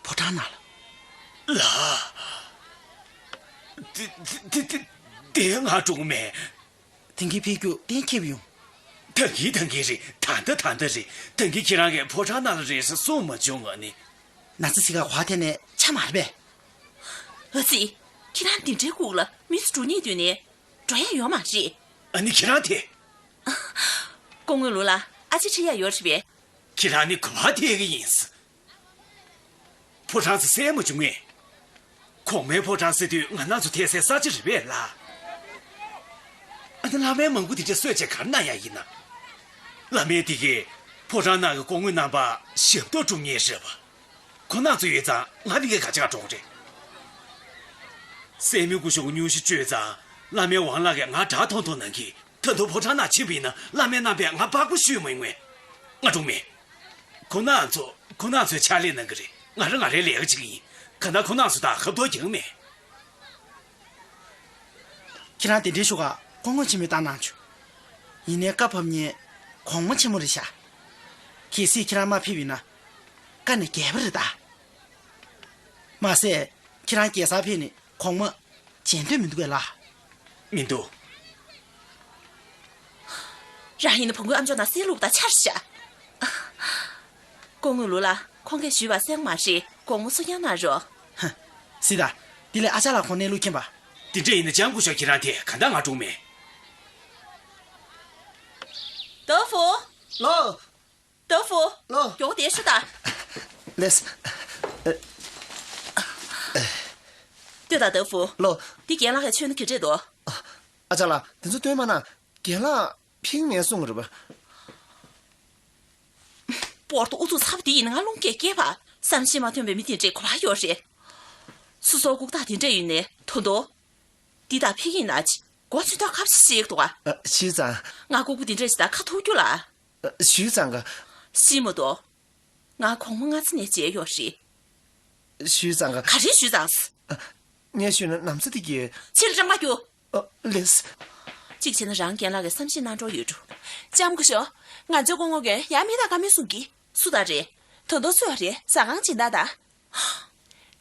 ཕོ་བྲང་ནང་ལ། ལགས། དེ་དེ་དེ་དེ་ང་འགྲོ་གི་མེད། ཐེངས་འདི་ཕེབས་རྒྱུ་གཏན་འཁེལ་བ་ཡིན། ཐེངས་འདི་ཐེངས་འདི་རེད། ད་ལྟ་ད་ལྟ་རེད། ཐེངས་འདི་ཁྱེད་རང་གིས་ཕོ་བྲང་ནང་ལ་རེད་ཟེར་གསུངས་མ་བྱུང་ང་ནི། ན་ཚ་ཟེར་ག་གོ་བ་ཐད་ནས་ཆ་མ་རེད་པས། ཨ་ཙི། ཁྱེད་རང་འདི་འདྲའི་སྒུག་ལ་མི་ཚོ་འགྲོ་ཉེས་དུས་ནས་འགྲོ་ཡ་ཡོད་མ་རེད། ཨ་ནི་ཁྱེད་རང་དེ། སྐུ་ངོ་ལུའུ་ལགས་ཨ་ཅེ་ཁྲིད་ཡ་ཡོད་རེད་པས། ཁྱེད་རང་ནི་གོ་བ་ཐད་གི་ཡིན། ཕོ་བྲང་ཟེར་གསན་མ་བྱུང་ངས། གོང་མའི་ཕོ་བྲང་ཟེར་དུས་ང་རང་ཚོ་ཐད་སའི་ས་ཆ་རེད་པས་ལགས། ཨ་ནི་བླ་མའི་མང་པོ་དེ་འདྲ་གསོད་བྱས་ག་རེ་གནང་ཡ་ཡིན་ན། བླ་མས་དེ་གའི་ཕོ་བྲང་ནང་གི་སྐུ་ངོ་རྣམ་པ་ཞབས་ཏོག་སྒྲུབ་མཁན་རེད་པ། ཁོ་རྣམ་ཚོ་ཡོད་ཙང་ང་དེ་གའི་ག་ཅི་ག་འགྲོ་གི་རེད། སད་མི་སྐུ་ཞབས་ཀྱི་སྙུང་གཞི་བཅོས་ཙང་བླ་མའི་དབང་ལགས་ཀྱིས་ང་དྲག་མཐོང་མཐོང་གནང་གི། ད་དུང་ཕོ་བྲང་ནང་ཕྱིན་པ་ཡིན་ན་བླ་མའི་རྣམ་པས་ང་ཕག་པ་ཞུས་མ་ཡོང་ངས། ང་འགྲོ་མེད། ཁོ་རྣམ་ཚོ་ཁོ་རྣམ་ཚོའི་ཕྱག་ལས་གནང་གི་རེད། ང་རང་ང་རའི་ལས་ཀ་བྱེད་ཀྱི་ཡིན། གང་ལྟར་ཁོ་རྣམ་ཚོ་དང་ཧབ་ཐོབ་རྒྱག་མེད། ཁྱེད་རང་དེ་འདྲའི་ཤོག་ཁ་སྐུ་ངོ་ཆེན་མོས་བཏང་གནང་བྱུང་། ཡིན་ནའི་བཀའ་ཕབ་མཁན་གོང་མ་ཆེན་མོ་རེད་ཤག་གལ་སྲིད་ཁྱེད་རང་མ་ཕེབས་ཡིན་ན་བཀའ་ནས་རྒྱལ་བ་རེད་ད། མ་ཟད་ཁྱེད་རང་རྒྱལ་སར་ཕེབས་ནས་གོང་མ་མཇལ་འདོད་མི་འདུག་གས་ལགས། མི་འདུག་རང་ཡིན་ན་བོང་གུའི་ཨ་མཆོག་དང་སྲས་ལུག་དང་ཆར་ཤ། སྐུ་ངོ་ལུའུ་ལགས་ཁོང་གིས་ཞུས་པ་གསན་མ་རེད། དགོང་མོ་གསོ་སྐྱོང་གནང་རོགས། ཧ། སྲིད་ད། དེ་ལས་ཨ་ཅག་ལགས་ཁོང་གནས་ལུགས་མཁྱེན་པ། དེ་འདྲ་ཡིན་ན་ལྕམ་སྐུ་ཞབས་ཁྱེད་རང་དེ་ག་འདྲ་ང་འགྲོ་མེད། ཏོ་ཧྥུ། ལོ། ཏོ་ཧྥུ། ལོ། མགྱོགས་དེ་ཤོག་དང་། ལེས། ལྟོས་དང་ཏོ་ཧྥུ། ལོ། འདི་རྒན་ལགས་ཀྱིས་མཆོད་ན་ག་འདྲས་འདུག་ཨ་ཅག་ལགས་དེ་ཚོ་སྟོན་མ་གནང་། རྒན་ལགས་ཕིང་ནས་གསུང་རེད་པ། སྤོར་ཏོ་ཨུ་ཚུགས་ཚ་པོ་དེ་ཡིན་ན་ང་རླུང་སྐད་སྐྱེས་པ། བསམ་ཤེས་མ་ཐོན་པའི་མི་དེ་འདྲས་གོ་བ་ཡོད་རེད། སོ་སོ་ལྐུགས་རྟགས་དེ་འདྲས་ཡིན་ནའི་དོ་དོ། འདི་དང་ཕིང་ཡིན་ན་ཅི། མགོ་ཚོས་ཐོག་ཁ་བ་ཞིག་ཞིག་འདུག་ཨ། ཞུས་ཙང་། ང་ལྐུགས་པ་དེ་འདྲས་ཞིག་དང་ཁ་ཐུག་རྒྱུ་ལ། ཞུས་ཙང་ག་ཤི་མ་དོ། ང་གོང་མ་སྔ་ཚེ་ནས་མཇལ་ཡོད་རེད། ཞུས་ཙང་ག་ག་རེ་ཞུས་ཙང་། ངས་ཞུས་ན་ནམ་ཚ་འདི་གི་ཕྱིར་འབྲང་མ་རྒྱུ། ལེས། གཅིག་བྱས་ན་རང་རྒན་ལགས་ཀྱི་བསམ་ཤེས་གནང་འགྲོ་ཡོད་འགྲོ། ལྕམ་སྐུ་ཞབས། ང་ཚོའི་སྐུ་ངོ་གིས་ཡང་མི་དང་ཀ་མེད་གསུང་གི། སུ་དང་རེད། ད་དུང་སུ་ཡང་རེད། ཟ་ཁང་སྦྱིན་བདག་དང་།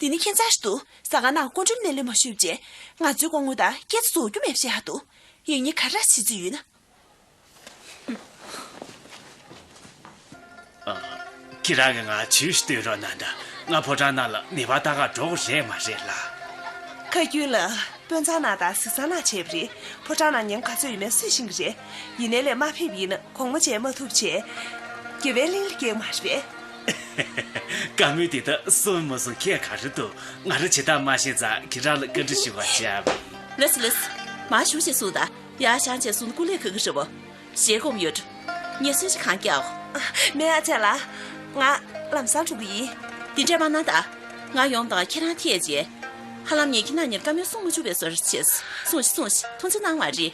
འདི་ནི་ཁྱད་མཚར་ཞིག་འདུག་ཟ་ཁང་ནང་སྐུ་མགྲོན་གནས་ལུགས་མ་ཞུས་པ་བྱས། ང་ཚོའི་སྐུ་ངོ་དང་སྐད་ཆ་རྫོགས་རྒྱུ་མེད་པ་བཤད་ཡག་འདུག་ཡིན་ནའི་ག་རེ་བྱེད་རྩིས་ཡོད་ན། ཨ། ཁྱེད་རང་གིས་ང་ཇུས་ཤིག་སྟོན་རོགས་གནང་དང་། ང་ཕོ་བྲང་ནང་ལ་ནད་པ་ལྟ་གར་འགྲོ་དགོས་རེད་མ་རེད་ལགས། ཁ་རྒྱུན་ལ་དཔོན་ཚང་ནང་དང་གཟིགས་ཚང་ནང་བྱས་པ་རེད། ཕོ་བྲང་ནང་ཉིན་ག་ཚོད་ཡོད་མེད་སུས་ཤེས་ཀྱི་རེད། ཡིན་ནའི་ལས་མ་ཕེབས་ཡིན་ན་གོང་མ་མཇལ་མ་ཐུབ་བྱས། དགེ་བའི་གླིང་ལ་སྐྱེལ་མ་རེད་པས། བཀའ་མོལ་དེ་དག་གསུང་མ་གསུང་ཁྱད་ག་རེ་འདུག་ང་རང་བྱེད་སྟངས་མ་ཤེས་ཙང་ཁྱེད་རང་ལ་བཀའ་འདྲི་ཞུ་བར་བྱ། ལགས་སོ་ལགས་སོ། མར་བཞུགས་ཅེས་གསུངས་དང་། ཡར་བཞེངས་ཅེས་གསུངས་ཀླད་ཁ་གི་རེད་བ། ཞལ་སྒོམ་ཡོད། ངས་གསོལ་ཇ་གང་རྒྱག་མེད་ཨ་ཅག་ལགས། ང་ལམ་སང་འགྲོ་གི་ཡིན། དེ་འདྲས་མ་གནང་དང་། ང་ཡོང་དང་ཁྱེད་རང་ཐད་རྗེས། ཧ་ལམ་ངས་ཁྱེད་རང་གཉིས་བཀའ་མོལ་གསུང་མ་བཅུག་པའི་བཟོ་འདྲ་བྱས། གསུངས་ཤིག་གསུངས་ཤིག་ཐུགས་རྗེ་གནང་བ་རེད།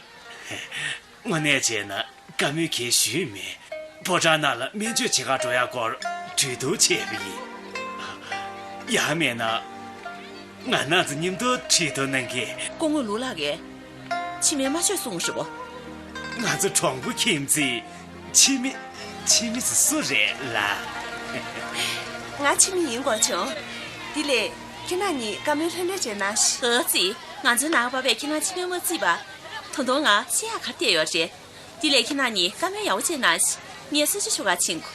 དངོས་གནས་བྱས་ན་བཀའ་མོལ་གང་ཞུས་མེད། ཕོ་བྲང་ནང་ལ་སྨན་བཅོས་བྱེད་གར་འགྲོ་ཡག་སྐོར་གྲོས་བསྡུར་བྱས་པ་ཡིན། ཡང་མིན་ན། ང་རང་ཚོ་མཉམ་དུ་གྲོས་བསྡུར་གནང་གི། སྐུ་ངོ་ལུའུ་ལགས་ཀྱིས་ཕྱི་མའི་སྨྲ་བརྗོད་གསུངས་ཤོག་ང་ཚོ་གྲོང་པ་ཁྱིམ་མཚེས་ཕྱི་མི། ཕྱི་མི་ཚོ་སུ་རེད་ལ། ང་ཕྱི་མི་ཡིན་དགོས་བྱུང་། དེ་ལས་ཁྱེད་རང་གཉིས་བཀའ་མོལ་ལྷོད་ལྷོད་བྱས་གནང་ཞིག་ཨ་ཙི། ང་ཚོའི་ནང་པ་བས་ཁྱེད་རང་ཕྱི་མི་མ་བརྩིས་པ། ད་དུང་ང་ཤེས་ཡག་ག་རེ་བསྡད་ཡོད་རེད། དེ་ལས་ཁྱེད་རང་གཉིས་བཀའ་མོལ་ཡག་པོ་བྱས་གནང་ཞིག་ངས་གསོལ་ཇ་ཞུ་གར་ཕྱིན་གོ།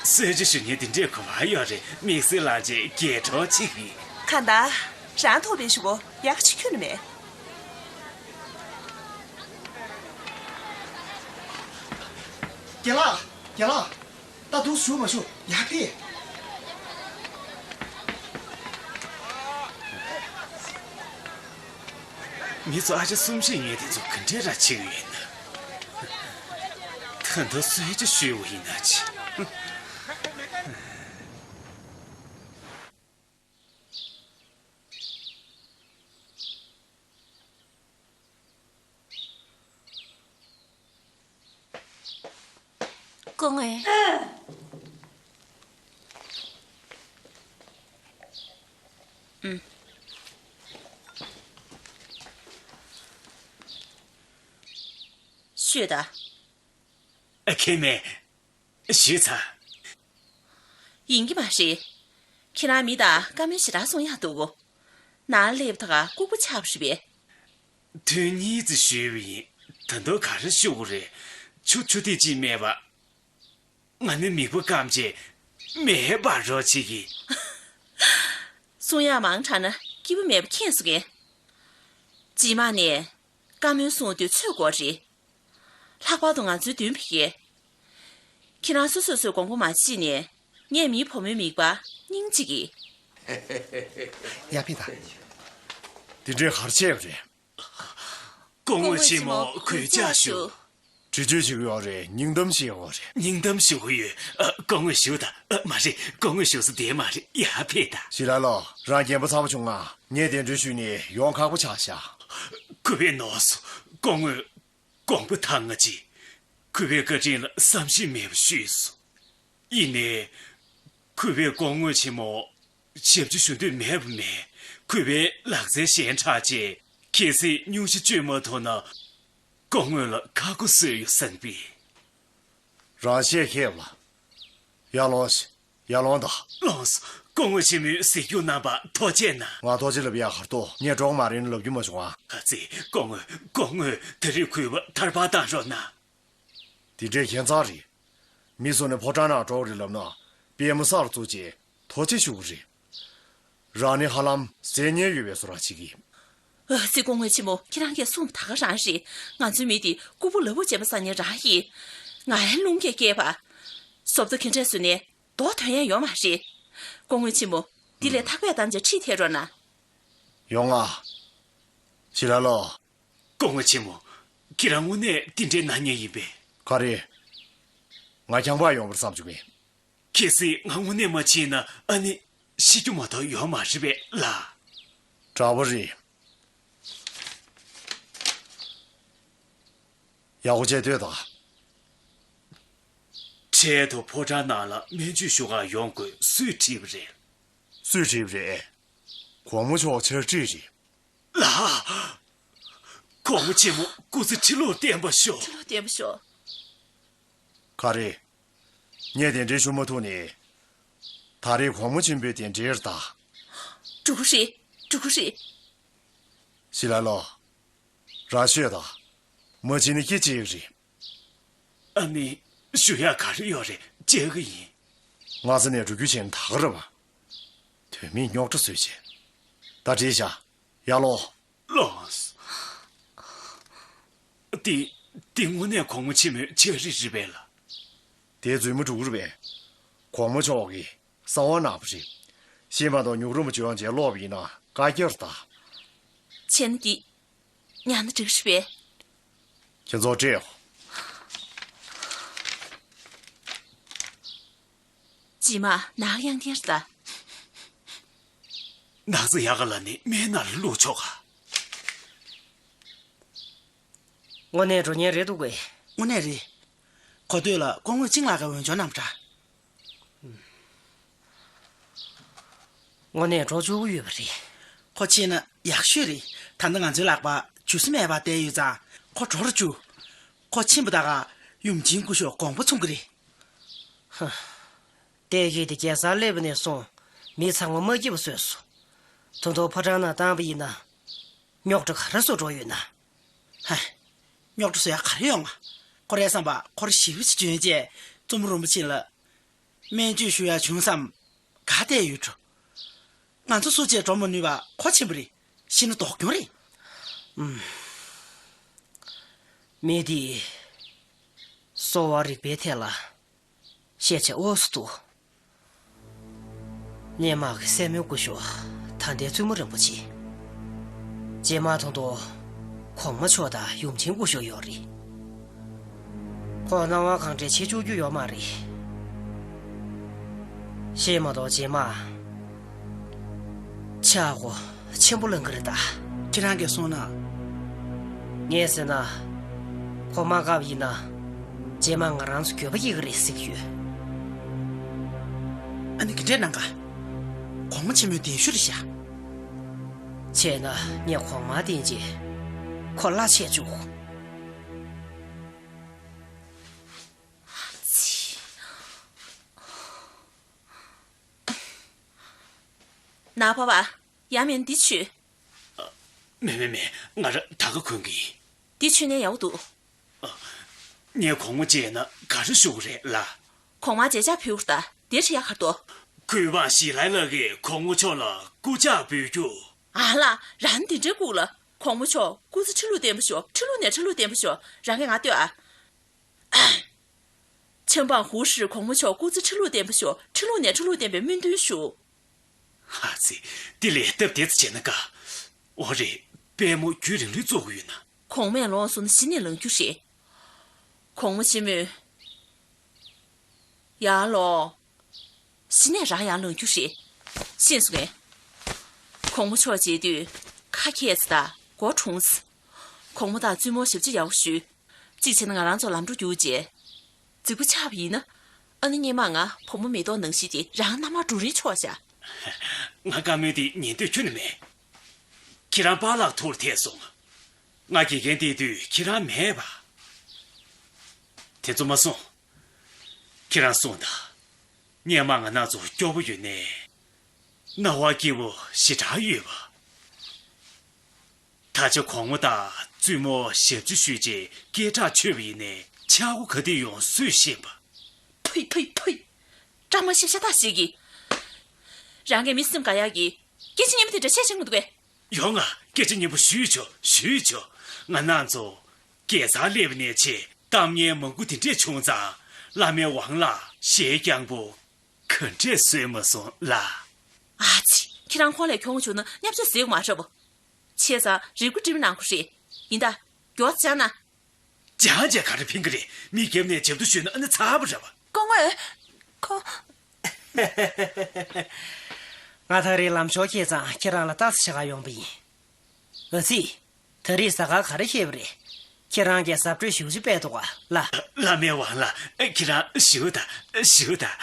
གསོལ་ཇ་ཞུ་མཁན་དེ་འདྲས་ག་པར་ཡོད་རེད། དམིགས་བསལ་ལངས་རྗེས་རྒྱལ་གྲོགས་གཅིག་གིས། གང་ལྟར། རང་ཐོབ་པའི་ཞུ་བོ་ཡག་ཅིག་ཁྱོན་ནས་མེད། རྒན་ལགས། རྒན་ལགས། ད་འདུག་བཞུགས་མ་བཞུགས་ཡར་ཕེབས། མི་ཚོ་ཨ་ཅག་གསུམ་བཞི་ཡོད་དེ་ཚོ་ག་འདྲས་ར་བྱེད་ཀྱི་ཡོད་ན། ད་ལྟ་གསོལ་ཇ་ཞུས་པ་ཡིན་ན་ཅི། སྐུ་ངོ་། ཨུམ། ཤོད་དང་། ཨ། ཁེ་མེ། ཞུས་ཚར། ཡིན་གྱི་མ་རེད། ཁྱེད་རང་མི་དང་བཀའ་མོལ་ཞེ་དྲག་གསུང་ཡག་འདུག་ནང་སླེབས་ད་ག་ལྐུགས་པ་ཆགས་པ་རེད་པས། ཐུགས་ཉིད་ཙི་ཞུས་པ་ཡིན། ད་དུང་ག་རེ་ཞུ་དགོས་རེད། ཆུ་ཆུ་ཐིགས་གཅིག་མེད་པ། ང་ནི་མིག་པ་སྐམ་རྗེས་མེད་པར་རོ་བྱེད་ཀྱི། གསུང་ཡག་མང་དྲགས་ན་སྐྱིད་པོ་མེད་པ་མཁྱེན་སོང་ངས། རྗེས་མ་ནས་བཀའ་མོལ་གསུང་དུས་ཚོད་དགོས་རེད། ལྷག་པར་དུ་ང་ཚོའི་མདུན་ཕ་གིར། ཁྱེད་རང་སོ་སོ་སོའི་དགོངས་པ་མ་བརྗེད་ནས། ངས་མིའི་བུ་མོའི་མིག་པ་སྙིང་གཅིག་གིས། ཡར་ཕེབས་དང་། འདི་འདྲའི་གར་བྱས་པ་རེད། སྐུ་ངོ་ཆེན་མོ་གུས་ཕྱག་ཞུ། འདྲི་གཅོད་བྱེད་ཀྱི་ཡོད་རེད། སྙིང་གཏམ་བཤད་ཡོད་རེད། སྙིང་གཏམ་ཞུ་གི་ཡོད། ཨ། སྐུ་ངོ་བཞུགས་དང་། ཨ། མ་རེད། སྐུ་ངོ་བཞུགས་ས་དེ་མ་རེད། ཡར་ཕེབས་དང་། ཞི་ལ་ལོ། རང་རྒན་པ་ཚ་པོ་བྱུང་ང་། ངས་གདན་འདྲེན་ཞུས་ནས་ཡོང་ཁག་པོ་ཆགས་ཤག་གུས་པས་ནོར་སོང་། སྐུ་ངོ། དགོངས་པ་དྭངས་པ་ཅིག་གུས་པའི་བཀའ་དྲིན་ལ་བསམ་ཤེས་མེད་པ་ཞུས་སོང་། ཡིན་ནའི། གུས་པས་སྐུ་ངོ་ཆེན་མོ། ཞབས་ཕྱི་ཞུ་འདོད་མེད་པ་མེད། གུས་པའི་ལག་རྩལ་ཞན་དྲགས་རྗེས། གལ་སྲིད་སྙུང་གཞི་གཅོད་མ་ཐུབ་ན། སྐུ་ངོ་ལ་ཁག་པོ་བཟོས་ཡོད་བསམ་པས། རང་ཤེད་ཁེབས་ལ། ཡར་ལོངས་ཤིག་ཡར་ལོངས་དང་། ལོངས་སོ། སྐུ་ངོ་ཆེན་མོས་གཟིགས་སྐྱོང་གནང་བར་ཐུགས་རྗེ་གནང་། ང་ཐུགས་རྗེ་ལབ་ཡག་ག་རེ་འདུག་ངས་གྲོགས་མ་རེད་ན་ལབ་རྒྱུ་མ་བྱུང་ང་། ཨ་ཙི། སྐུ་ངོ། སྐུ་ངོ། ད་རེས་གུས་པ་ཐར་པ་བཏང་རོགས་གནང་། དེ་འདྲའི་ཁྱད་མཚར་རེད། མི་སུ་ནས་ཕོ་བྲང་ནང་འགྲོ་གི་རེད་ལབ་ན། པད་མ་སར་བཙུགས་རྗེས་ཐུགས་རྗེ་ཞུ་གི་རེད། རང་ནི་ཧ་ལམ་ཟས་རྙེད་ཡོད་པའི་བཟོ་འདྲ་བྱེད་ཀྱི། ཨ་ཙི། སྐུ་ངོ་ཆེན་མོ། ཁྱེད་རང་གིས་གསུངས་པ་ད་ག་རང་རེད། ང་ཚོའི་མི་དེ་ལྐུགས་པ་ལབ་པོ་བྱས་པ་ཟ་མཁན་རང་ཡིན། ང་ཡང་རླུང་གིས་བསྐྱེད་པ། བཟོ་ལྟ་ག་འདྲས་བཟོས་ནའི་མདོག་དོན་ཡག་ཡོད་མ་རེད། སྐུ་ངོ་ཆེན་མོ། འདི་ལས་ཐག་པས་བསྡམས་བྱས་ཁྲིད་ཐད་རོགས་གནང་། ཡོང་ང་། ཞི་ལ་ལོ། སྐུ་ངོ་ཆེན་མོ། ཁྱེད་རང་དངོས་གནས་དེ་འདྲའི་ན་མཁན་ཡིན་པས། ག་རེ། ང་རྐྱང་པ་ཡོང་བར་བསམ་བྱུང་ངས། གལ་སྲིད་ང་དངོས་གནས་མ་ཕྱིན་ན་ཨ་ནི་ཤི་རྒྱུ་མ་གཏོགས་ཡོད་མ་རེད་པས་ལགས། འདྲ་པོ་རེད། ཡག་པོ་བྱས་སྡོད་དང་། འཕྲལ་དུ་ཕོ་བྲང་ནང་ལ་སྨན་བཅོས་ཞུ་གར་ཡོང་དགོས་སུས་བྲིས་པ་རེད། སུས་བྲིས་པ་རེད། གོང་མ་མཆོག་ཕྱག་བྲིས་རེད། ལགས། གོང་མ་ཆེན་མོ་སྐུ་ཚེ་ཁྲི་ལོར་བརྟན་པར་ཤོག་ཁྲི་ལོར་བརྟན་པར་ཤོག་ག་རེ། ངས་གདན་འདྲེན་ཞུ་མ་ཐུབ་ནས། ད་རེས་གོང་མ་ཆེན་པོའི་གདན་འདྲེན་རེད་ད། འགྲོ་གི་རེད། འགྲོ་གི་རེད། ཞི་ལ་ལོ། རང་ཤོད་དང་། མ་བྱིན་ནི་སྐྱིད་ཅིག་རེད། ཨ་ནི། ཞུ་ཡག་ག་རེ་ཡོད་རེད། བྱེད་ཀྱི་ཡིན། སྔ་ས་ནས་འགྲོ་རྒྱུ་བྱས་ན་ད་ག་རེད་པ། དོན་མེད་རྙོག་དྲ་བཟོས་བྱས། ད་བྲིས་བཞག་ཡར་ལོངས། ལོངས། དེ། དེ་དངོས་གནས་གོང་མ་ཆེན་མོའི་ཕྱག་བྲིས་རེད་པས་ལགས། དེ་རྫུན་མ་འགྲོ་གི་རེད་པས། གོང་མ་མཆོག་གིས་གསང་བ་གནང་བ་རེད། ཤེས་མ་གཏོགས་ཉུག་རུམ་པ་བྱོན་བྱས་ཀློག་པ་ཡིན་ན་བཀའ་རྒྱར་གདའ། བྱས་ན་འགྲིག་ཉན་ན་འགྲིག་རེད་པས། ཁྱེད་ཚོ་སྤྲད་ཡོང་། རྗེས་མ་ནག་ཡང་དེར་ལྟ། ནག་ཚ་ཡག་ག་ལ་ནི་སྨན་ནར་བླུགས་ཆོག་ག། དངོས་གནས་འགྲོ་ཉེན་རེད་འདུག་གས། དངོས་གནས་རེད། གོ་ཐོས་ལ་སྐུ་ངོ་ཅིང་ལགས་ཀྱིས་འོས་སྦྱོར་གནང་བ་འདྲ། དངོས་གནས་འགྲོ་བཅུག་གི་ཡོད་པ་རེད། ཁོ་ཕྱིན་ན་ཡག་ཤོས་རེད། ད་ལྟ་ང་ཚོའི་ལག་པ་ཇུས་མེད་པ་བསྡད་ཡོད་ཙང་ཁོ་འགྲོ་རུ་བཅུག་ཁོ་ཕྱིན་པ་ད་ག་ཡུམ་ཆེན་སྐུ་ཞབས་དགོངས་པ་ཚོམ་གི་རེད། ཧ། བལྟས་ཀྱིས་དེ་རྒྱལ་སར་སླེབས་པ་ནས་བཟུང་མི་ཚང་མ་མ་སྐྱིད་པ་བཟོས་སོང་། ད་དུང་ཕོ་བྲང་ནང་བཏང་པ་ཡིན་ན། རྙོག་དྲ་ག་རེ་བཟོ་འགྲོ་ཡོད་ན། ཧ། རྙོག་དྲ་བཟོ་ཡག་ག་རེ་ཡོང་ང་། ཁོ་རའི་བསམ་པ་ཁོ་རང་ཞེ་པོ་ཅིག་འཇོན་བྱས་བཙུན་མོ་རིན་པོ་ཆེ་ལ་སྨན་བཅོས་ཞུ་ཡག་བྱུང་བསམ་ག་བལྟས་ཡོད་འགྲོ། ང་ཚོ་སུ་གཅིག་འགྲོ་མ་ནུས་པ་ཁོ་ཕྱིན་པ་རེད། ཤི་ན་སྡུག་གྱོང་རེད། ཨུམ། མི་འདིས་གསོ་བ་རིག་པའི་ཐད་ལ་ཤེས་བྱ་འོས་སུ་འདུག་སྔོན་མ་གི་སྲས་མོའི་སྐུ་ཞབས་ད་ལྟའི་བཙུན་མོ་རིན་པོ་ཆེ། རྗེས་མ་ད་དུང་གོང་མ་མཆོག་དང་ཡུམ་ཆེན་སྐུ་ཞབས་ཡོད་རེད། ཁོ་སྣང་བ་གང་དྲན་བྱེད་བཅུག་རྒྱུ་ཡོད་མ་རེད། ཤེས་མ་གཏོགས་རྗེས་མ་ཆག་སྒོ་ཆེན་པོ་ལངས་གི་རེད་ད། ཁྱེད་རང་གིས་གསུངས་ན། ངས་ཟེར་ན། ཁོ་མ་དགའ་བ་ཡིན་ན། རྗེས་མ་ང་རང་ཚོ་འགྱོད་པ་སྐྱེ་གི་རེད་ཟེར་གྱི་ཡོད། ཨ་ནི་ག་འདྲས་གནང་ག་གོང་མ་ཆེན་མོའི་གདན་ཞུ་རེད་ཤག་བྱས་ན་ངས་གོང་མ་བསྟེན་རྗེས་ཁོ་གླ་ཆད་བཅུག་ནག་པ་བ། ཡང་མིན་འདི་མཆོད། མེད་མེད་མེད། ང་རང་ད་ག་གོན་གི་ཡིན། འདི་མཆོད་ན་ཡག་པོ་འདུག་ངས་གོང་མ་མཇལ་ན་ག་རེ་ཞུ་གི་རེད་ལགས། གོང་མ་མཇལ་ཕྱག་ཕུལ་ད་དེ་ཁྲི་ཡག་ག་འདུག་གུས་པ་ཞི་ལའི་ལགས་ཀྱིས་གོང་མ་མཆོག་ལ་སྐུ་ཕྱག་འབུལ་རྒྱུ། ཨ་ལ། རང་འདི་འདྲའི་སྐུ་ལ་གོང་མ་མཆོག་སྐུ་ཚེ་ཁྲི་ལོ་བརྟན་པ་ཤོག་ཁྲི་ལོ་ནས་ཁྲི་ལོ་བརྟན་པ་ཤོག་རང་གིས་ང་ལྟོས་ཨ། ཆབ་འབངས་ཧུའུ་ཧྲི་གོང་མ་མཆོག་སྐུ་ཚེ་ཁྲི་ལོ་བརྟན་པ་ཤོག་ཁྲི་ལོ་ནས་ཁྲི་ལོ་བརྟན་པའི་སྨོན་འདུན་ཞུ། ཨ་ཙི། འདི་ལས་སྟབས་བདེ་ཙམ་བྱས་ན་དགའ། འོ་རེད། དཔལ་མོ་རྒྱུན་རིང་ལོས་བཙུགས་ཀྱི་ཡོད་ན། གོང་མས་ལོངས་སུ་གཞི་ནས་ལངས་རྒྱུ་རེད། གོང་མ་ཆེན་མོས། ཡར་ལོངས། གཞི་ནས་རང་ཡར་ལངས་རྒྱུ་རེད། ཤེས་སོང་ངས། གོང་མ་མཆོག་མཇལ་དུས་ཁ་གྱེས་ཙམ་དང་མགོ་གྲོངས་ཙམ། གོང་མ་དང་བཙུན་མོ་ཞབས་ཕྱི་ཡག་པོ་ཞུས། གཅིག་བྱས་ན་ང་རང་ཚོ་ལམ་འགྲོ་རྒྱུགས་རྗེས། རྫིག་པོ་ཆགས་པ་ཡིན་ན། ཨ་ནི་སྔོན་མ་ང་བུ་མོ་མེ་ཏོག་ནང་བཞིན་གྱི་རང་མནའ་མར་འགྲོ་རིན་ཆོག་བཞག་ང་བཀའ་མོལ་དེ་ཉན་འདོད་ཁྱོན་ནས་མེད། ཁྱེད་རང་པཱ་ལགས་ཐུགས་ལ་འཐད་སོང་། ང་དགེ་རྒན་བསྡད་དུས་ཁྱེད་རང་མེད་པ། དེ་ཚོ་མ་གསུང་། ཁྱེད་རང་གསུངས་དང་། སྔོན་མ་ང་རང་ཚོ་སྐྱོ་པོ་ཡོད་ནའི། སྣང་བ་སྐྱིད་པོ་ཞེ་དྲག་ཡོད་པ། ད་ཆ་གོང་མ་དང་བཙུན་མོ་ཞབས་ཕྱི་ཞུས་རྗེས་སྐད་གྲགས་ཆོད་པ་ཡིན་ནའི་ཆག་སྒོ་ག་དུས་ཡོང་སུས་ཤེས་པ། ཕུད་ཕུད་ཕུད། བཀྲ་མ་ཤིས་ཤ་སྟག་ཞིག་གིས། རང་གི་མི་སེམས་དགའ་ཡག་གི་སྐད་ཆ་སྙན་པོ་དེ་འདྲ་བཤད་ཤེས་མི་འདུག་གས། ཡོང་ང་། སྐད་ཆ་སྙན་པོ་ཞུས་ཆོག་ཞུས་ཆོག་ང་རང་ཚོ་རྒྱལ་སར་སླེབས་ནས་ཆེ་གཏམ་ངན་མང་པོ་དེ་འདྲས་བྱུང་ཙང་། བླ་མའི་དབང་ལ་ཞེ་སྐྱང་པོ་ག་འདྲས་བཟོས་མ་སོང་ལ། ཨ་ཙི། ཁྱེད་རང་ཁོང་ལས་གྱོང་བྱུང་ན་བརྙས་བཅོས་ཟེར་དགོས་མ་རེད་པ། བྱས་ཙང་རིག་པ་སྒྲིམ་གནང་དགོས་རེད། ཡིན་ད། མགྱོགས་ཙམ་བྱས་ན། ཅང་ཅང་ག་རེ་ཕན་གི་རེད། མི་རྒྱབ་ནས་རྒྱབ་ཏུ་ཞུས་ན་ཨ་ནི་ཚར་བ་རེད་པ། སྐུ་ངོ། ཁོ། ང་ད་རེས་ལམ་ཞོར་སྐྱེས་ཙང་ཁྱེད་རང་ལ་ལྟ་ཙམ་བྱེད་ག་ཡོང་པ་ཡིན། ཨ་ཙི། ད་རེས་ཟ་ཁང་ག་རེ་བཞེས་པ་རེད། ཁྱེད་རང་གིས་གཟབ་སྤྲོས་ཞེ་པོ་ཅིག་སྤེལ་འདུག་ག་ལ། བླ་མའི་དབང་ལ། ཁྱེད་རང་བཞུགས་དང་། བཞུགས་དང་།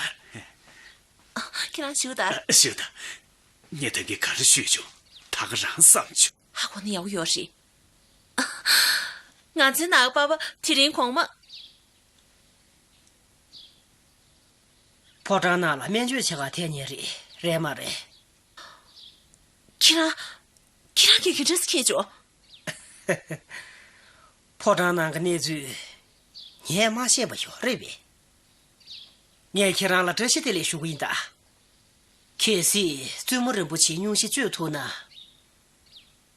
ཁྱེད་རང་བཞུགས་དང་། བཞུགས་དང་། ངས་ད་གིན་ག་རེ་ཞུས་བྱུང་། ད་ག་རང་བསམ་བྱུང་། ཧ་གོ་ནི་ཡག་པོ་ཡོད་རེད། ང་ཚོའི་ནང་པ་པ་དེ་རིང་གོང་མ། ཕོ་བྲང་ནང་ལ་སྨན་བཅོས་བྱེད་ག་ཐད་ཉེ་རེད། རེད་མ་རེད། ཁྱེད་རང་། ཁྱེད་རང་གིས་ག་འདྲས་མཁྱེན་བྱུང་། ཕོ་བྲང་ནང་གི་གནས་ཚུལ་ངས་མ་ཤེས་པ་ཡོད་རེད་པས། ངས་ཁྱེད་རང་ལ་བཀྲ་ཤིས་བདེ་ལེགས་ཞུ་གི་ཡིན་ད། གལ་སྲིད་བཙུན་མོ་རིན་པོ་ཆེའི་སྙུང་གཞི་གཅོད་ཐུབ་ན།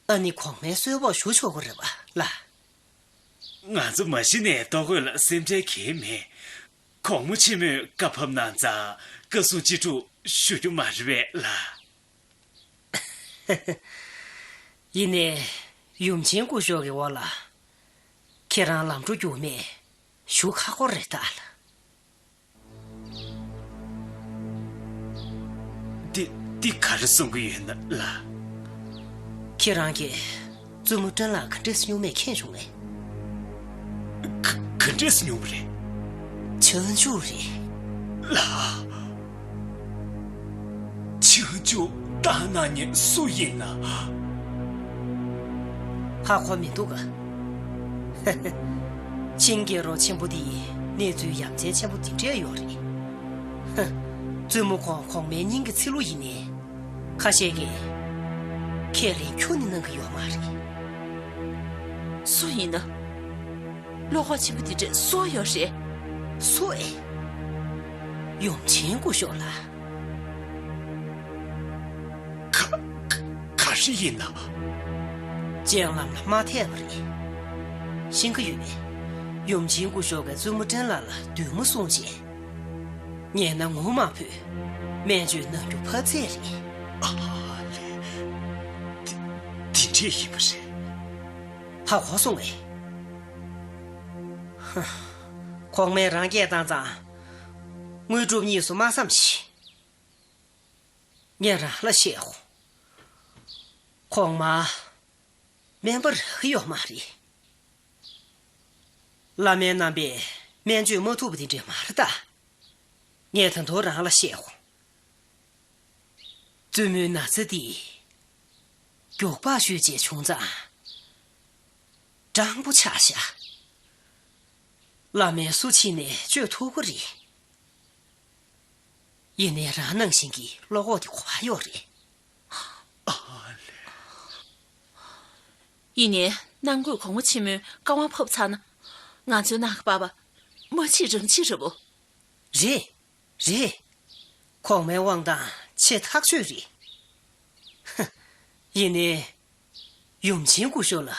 ཨ་ནི་གོང་མའི་གསོལ་ཕོགས་ཞུ་ཆོག་གི་རེད་པ་ལགས། ང་ཚོ་མ་གཞི་ནས་ལྟོ་གོས་ལ་སེམས་ཁྲལ་གང་ཡང་མེད། གོང་མ་ཆེན་མོས་བཀའ་ཕབ་གནང་ཙང་བཀའ་གསུང་ཅི་སྒྲུབ་ཞུ་རྒྱུ་མ་རེད་པས་ལགས། ཡིན་ནའི་ཡུམ་ཆེན་སྐུ་ཞབས་ཀྱི་འོག་ལ་ཁྱེད་རང་ལམ་འགྲོ་རྒྱུག་མེད་ཞུ་ཁག་པོ་རེད་ད་ལགས། འདི་འདི་ག་རེ་གསུང་གི་ཡོད་ན་ལགས། ཁྱེད་རང་གིས་བཙུན་མོ་བཀྲ་ལགས་ག་འདྲས་སེ་སྨྱུག་མས་ཁེངས་བྱུང་ངས། ག་ག་འདྲས་སེ་སྨྱུག་པ་རེད། ཆང་ཆུ་རེད། ལགས། ཆང་ཆུ་བཏང་གནང་མཁན་སུ་ཡིན་ན། ཧ་གོ་མི་འདུག་ག། ཆིང་རྒྱལ་རོང་ཆེན་པོ་འདི་གནས་ཚུལ་ཡ་མཚན་ཆེན་པོ་འདི་འདྲས་ཡོད་རེད། ཧ། བཙུན་མོ་ཁོང་གོང་མའི་སྙིང་གི་ཚིལ་ལུ་ཡིན་ནའི། ཁ་ཤས་ཀྱིས་ཁས་ལེན་ཁྱོན་ནས་གནང་གི་ཡོད་མ་རེད། སུ་ཡིན་ན། བློ་ཁོག་ཆེན་པོ་འདི་འདྲས་སུ་ཡོད་རེད། སུ་ཨེ། ཡུམ་ཆེན་སྐུ་ཞབས་ལགས། ག་ག་ག་རེ་ཡིན་ན། སྤྱན་ལམ་ལ་མ་ཐེབས་པ་རེད། ཤེས་ཀྱི་ཡོད་པས། ཡུམ་ཆེན་སྐུ་ཞབས་ཀྱིས་བཙུན་མོ་བཀྲ་ལགས་ལ་བདུད་མོ་གསུངས་རྗེས། ཉེ་ན་ངུ་མ་ཕོད། སྨན་བཅོས་གནང་རྒྱུ་ཕར་ཚད་རེད། ཨ་ལེ། དེ་དེ་འདྲས་ཡིན་པ་རེད། ཧ་གོ་སོང་ངས། ཧ། གོང་མས་རང་སྐད་བཏང་ཙང་། དངོས་གྲུབ་གཉིས་སུ་མ་བསམ་ཞིག་ངས་རང་ལ་བཤད་གོ། གོང་མ། སྨན་པ་རག་གི་ཡོད་མ་རེད། བླ་སྨན་རྣམ་པས་སྨན་བཅོས་མ་ཐུབ་པ་དེ་འདྲས་མ་རེད་ད། ངས་ད་དུང་རང་ལ་བཤད་གོ། བཙུན་མོའི་ན་ཚ་འདི་མགྱོགས་པ་ཤོས་བཅས་བྱུང་ཙང་། སྐྲང་པོ་ཆགས་ཤག་བླ་སྨན་སུ་ཕྱིན་ནས་བཅོས་ཐུབ་ཀྱི་རེད། ཡིན་ནའི་རང་ནང་བཞིན་གྱི་བློ་ཁོག་དེ་གོ་བ་ཡོད་རེད། ཨ་ལེ། ཡིན་ནའི་ནང་སྒོས་གོང་མ་ཆེན་མོས་བཀའ་དབང་ཕབ་ཚར་ན། ང་ཚོའི་ནང་གི་པ་ཕ་མ་གཅིག་རང་གཅིག་རེད་པོ། རེད། རེད། གོང་མའི་དབང་ཐང་ཆེ་ཐག་ཆོད་རེད། ཧ། ཡིན་ནའི། ཡུམ་ཆེན་སྐུ་ཞབས་ལ་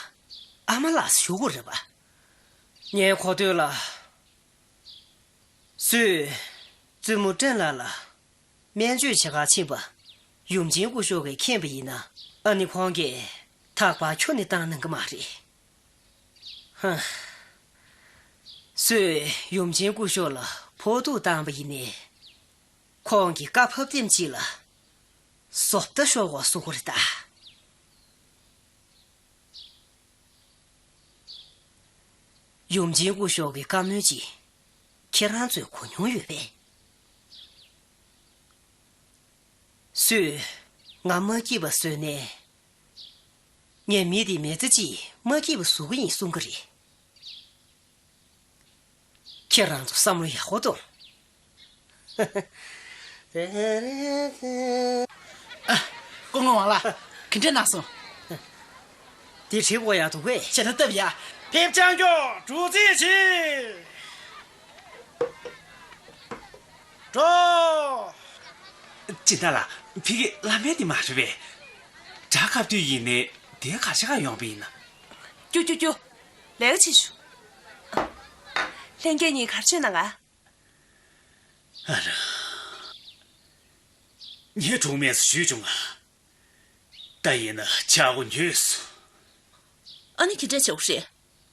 ཨ་མ་ལགས་ཞུ་དགོས་རེད་པ། ངའི་གོ་ཐོས་ལ། སུས། བཙུན་མོ་བཀྲ་ལགས་ལ། སྨན་བཅོས་བྱེད་གར་ཕྱིན་པ། ཡུམ་ཆེན་སྐུ་ཞབས་ཀྱིས་མཁྱེན་པ་ཡིན་ན། ཨ་ནི་ཁོང་གིས་ཐག་པ་ཁྱོན་ནས་བཏང་གནང་གི་མ་རེད། ཧ། སུས་ཡུམ་ཆེན་སྐུ་ཞབས་ལ་ཕོག་ཐུག་བཏང་པ་ཡིན་ནའི། ཁོང་གི་བཀའ་ཕབ་དེམ་ཅིག་ལ་བཟོ་ལྟ་ཤོར་བ་བཟོ་གི་རེད་ད། ཡུམ་ཆེན་སྐུ་ཞབས་ཀྱི་བཀའ་མོལ་ཅིག་ཁྱེད་རང་ཚོས་གོ་མྱོང་ཡོད་པས། སུས་ང་མ་སྐྱིད་པ་བཟོས་ནས། ངས་མི་དེ་མི་ཚེ་གཅིག་མ་སྐྱིད་པ་བཟོ་གི་ཡིན་གསུང་གི་རེད། ཁྱེད་རང་ཚོ་བསམ་བློ་ཡག་པོ་གཏོང་། ཨ། སྐུ་ངོ་ཝང་ལགས། ག་འདྲ་གནང་སོང་། དེ་བྲིས་དགོས་ཡག་འདུག་གས། བྱས་ན་སྟབས་ཡག་ཕེབས་བྱང་མཆོག་འགྲོ་རྩིས་བྱེད། འགྲོ། སྦྱིན་བདག་ལགས། ཕ་གི་བླ་སྨན་དེ་མ་རེད་པས། དགྲ་བཀབ་དུས་ཡིན་ནའི་དེ་ག་ཤ་ག་ཡོང་པ་ཡིན་ན། ཀྱུ་ཀྱུ་ཀྱུ། ལས་ཀ་བྱེད་ཤོག་ལྷན་རྒྱས་གཉིས་གར་བྱོན་གནང་ག་ཨ་ར། ངས་གྲོགས་མེད་སུ་ཞུས་བྱུང་ང་། ད་ཡིན་ན་ཆག་སྒོ་ཉོས་སོང་། ཨ་ནི་དེ་འདྲ་བྱེད་དགོས་རེད།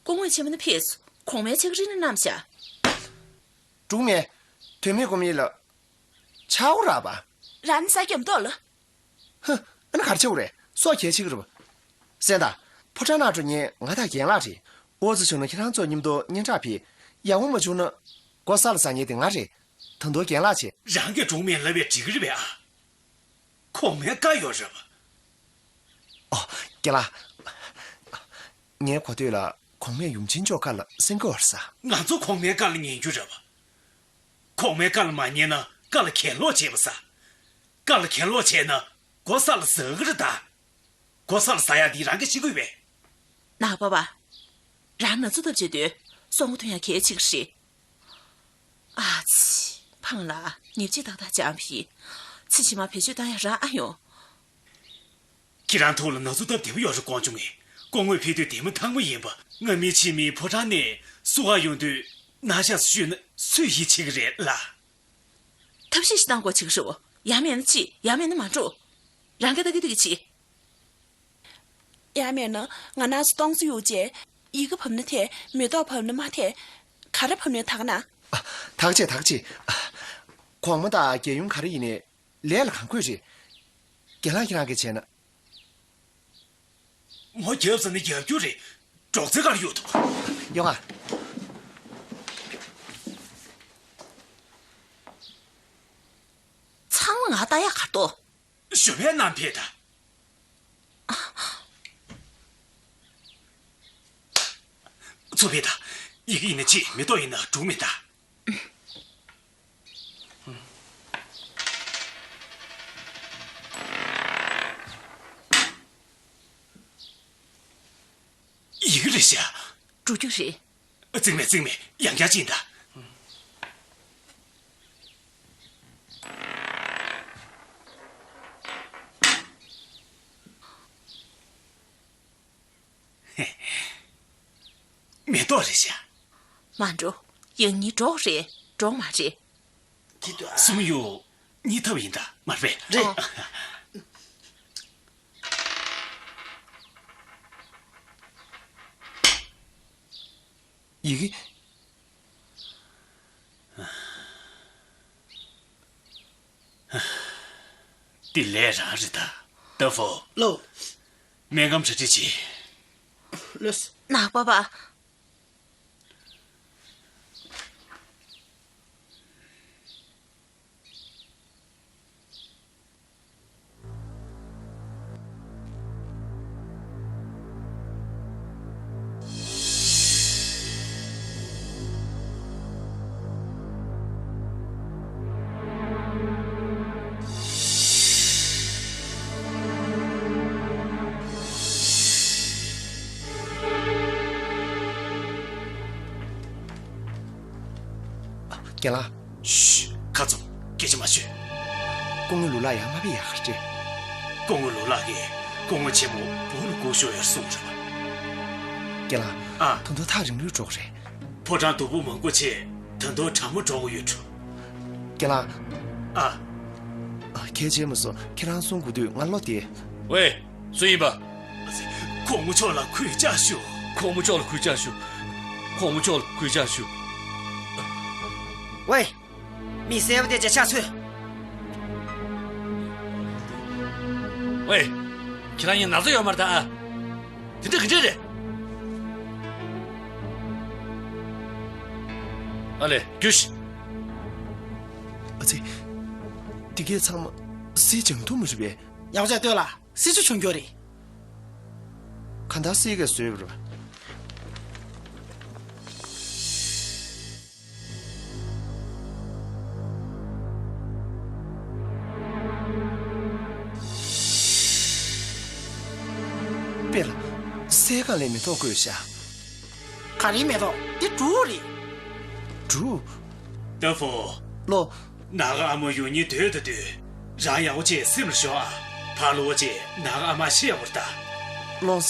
སྐུ་ངོ་ཆེན་མོ་ནི་ཕེབས་སོང་། གོང་མའི་ཕྱག་རིས་ནི་བསྣམས་བཞག་གྲོགས་མེད། དོན་མེད་སྐུ་མི་ལ། ཆག་སྒོ་རག་པ། རང་ནི་ས་སྐྱོམ་ཏོག་ལ། ཧ། ཨ་ནི་གར་ཆག་སྒོ་རེད། སོག་གལ་ཆེ་གི་རེད་པ། གསན་དང་། ཕོ་བྲང་ནང་འགྲོ་མཁན་ང་དང་རྒན་ལགས་རེད། འོ་ཙི་བྱུང་ན་ཁྱེད་རང་ཚོ་མཉམ་དུ་སྙན་གྲགས་ཕེབས། ཡག་པོ་མ་བྱུང་ན། སྒོ་ས་ལ་ཟ་མཁན་དེ་ང་རེད། ད་དུང་རྒན་ལགས་བྱས། རང་གིས་གྲོགས་མེད་ལབ་པས་འགྲིག་གི་རེད་པས་ཨ། གོང་མའི་བཀའ་ཡོད་རེད་པ། ཨོ། རྒན་ལགས། ངའི་གོ་ཐོས་ལ་གོང་མས་ཡུམ་ཆེན་མཆོག་བཀའ་ལ་གསན་གི་ཡོད་རེད་ས། ང་ཚོ་གོང་མའི་བཀའ་ལ་ཉན་རྒྱུ་རེད་པ། གོང་མའི་བཀའ་ལ་མ་ཉན་ན་བཀའ་ལ་གྱེན་ལོག་བྱས་པ་ས། བཀའ་ལ་གྱེན་ལོག་བྱས་ན་སྒོ་ས་ལ་ཟ་གི་རེད་ད། སྒོ་ས་ལ་ཟ་ཡག་འདི་རང་གིས་ཤེས་ཀྱི་ཡོད་པས། ནག་པ་པ། རང་ན་ཚོད་ལྟ་བྱེད་དུས་སྲོག་མགོ་ཐོན་ཡག་གལ་ཆེ་གི་རེད། ཨ་ཙི། ཕངས་ལ་ཉེས་ཆད་ཏག་ཏག་བཅག་པ་ཡིན། ཚེ་ཕྱི་མ་བེད་སྤྱོད་བཏང་ཡག་རག་ཨ་ཡོང་། ཁྱེད་རང་ཐུགས་ལ་ན་ཟུག་སྟབས་བདེ་པོ་ཡོད་རེད་དགོངས་བྱུང་ངས། སྐུ་ངོ་ཕེབས་དུས་དེ་མ་ཐང་མོ་ཡིན་པ། སྔ་མི་ཕྱི་མི་ཕོ་བྲང་ནས་བསུ་ག་ཡོང་དུས་ན་ཤ་བཞུས་ན་ སུས་ཡིད་ཆེས་ཀྱི་རེད་ལ། ཐབས་ཤེས་ཤིག་གཏང་དགོས་ཆེ་གི་རེད་བོ། ཡང་མེད་ན་ཅི། ཡང་མེད་ན་མ་འགྲོ། རང་གིས་ལྟ་གི་ལྟ་གི་ཅི། ཡང་མེད་ན་ང་རང་ཚོ་སྟོང་ཚོ་ཡོད་ཅེ། ཡི་གེ་བབས་ན་འཐད། མེ་ཏོག་བབས་ན་མ་འཐད། ག་རེ་བབས་ན་ད་ག་ན། ཨ། ཐག་བཅད་ཐག་བཅད། ཨ། གོང་མ་དང་རྒྱལ་ཡུམ་ག་རེ་ཡིན་ནའི་ལས་ལ་གང་དགོས་རེད། རྒན་ལགས་ཁྱེད་རང་གིས་བྱས་ན། མོ་རྒྱབ་ཟ་ནི་རྒྱབ་རྒྱུ་རེད། འབྲོག་རྩེ་གར་ཡོད་དོ། ཡོང་ང་། ཚང་མ་ང་ལྟ་ཡག་གར་དོ། ཞོ་བའི་རྣམ་ཕེ་ད། ཚོ་ཕེ་ད། ཡི་གེ་ཡིན་ན་ཅི། མེ་ཏོག་ཡིན་ན་འབྲུག་མེ་ད། ཡི་གེ་རེད་ཤག་འགྲོ་རྒྱུ་རེད། བརྩིགས་མེད་བརྩིགས་མེད། ཡང་བསྐྱར་ཅིག་ད། མེ་ཏོག་རེད་ཤག་མ་འགྲོ། ཡང་སྙིང་འགྲོགས་རེད། འགྲོགས་མ་རེད། གསུམ་ཡོད། གཉིས་ཐབས་ཡིན་ད་མ་རེད་པས། རེད། ཡི་གེ། འདི་ལས་རང་རེད་ད། ཏ་ཧྥོ། ལོ། སྨན་ཁང་གྲ་སྒྲིག་བྱེད། ལོས། ནག་པ་པ། རྒན་ལགས། ཤུ། ཁ་བཙུམ། སྐད་ཆ་མ་ཤོད། སྐུ་ངོ་ལུ་ལགས་ཡང་མ་ཕེབས་ཡག་ག་རེ་བྱས། སྐུ་ངོ་ལུ་ལགས་ཀྱིས་སྐུ་ངོ་ཆེན་མོ་བོད་ལ་སྒུག་ཤོག་ཡར་གསུངས་རེད་པ། རྒན་ལགས། ཨ། ད་དུང་ཐག་རིང་རུ་འགྲོ་གི་རེད། ཕོ་བྲང་སྡུག་པོ་མང་པོ་བྱས། ད་དུང་གྲང་མོ་འགྲོ་གི་ཡོད་འགྲོ། རྒན་ལགས། ཨ། ཨ། གལ་ཆེ་མ་སོང་། ཁྱེད་རང་གསུང་དགོས་དུས་ང་ལོག་སྟེ། ཝེ། སུ་ཡིན་པ། སྐུ་ངོ་མཆོག་ལ་གུས་ཕྱག་ཞུ། སྐུ་ངོ་མཆོག་ལ་གུས་ཕྱག་ཞུ། སྐུ་ངོ་མཆོག་ལ་གུས་ཕྱག་ཞུ། ཝེ། མི་གསལ་པོ་དེ་ཅིག་ཕྱག་འཚལ། ཝེ། ཁྱེད་རང་གཉིས་ན་ཚ་ཡོད་མ་རེད་ད་ཨ། དེ་འདྲ་ག་འདྲ་རེད། ཨ་ལས་རྒྱུགས་ཤིག་ཨ་ཙི། འདི་གས་ཚང་མ་སྲིད་སྦྱང་ཐུབ་མ་རེད་པས། ཡག་ཅག་ལྟོས་ལ། སྲིད་ཇུས་བྱུང་རྒྱུ་རེད། གང་ལྟར་སྲིད་ཀྱིས་བཟོས་པ་རེད་པ། དཔེ་ལ། སའི་སྒང་ལ་མེ་ཏོག་བཀོད་བཞག་ག་རེའི་མེ་ཏོག་འདི་འབྲུག་རེད། འབྲུག་ཏ་ཧྥོ། ལོ། ནག་ཨ་མ་ཡོང་ཉིན་སྡོད་དང་སྡོད། རང་ཡག་པོ་བྱས་སེམས་ལ་ཞོག་ཨ། ཕར་ལོག་བྱས་ནག་ཨ་མ་ཤི་ཡག་པོ་རེད་ད། ལོས།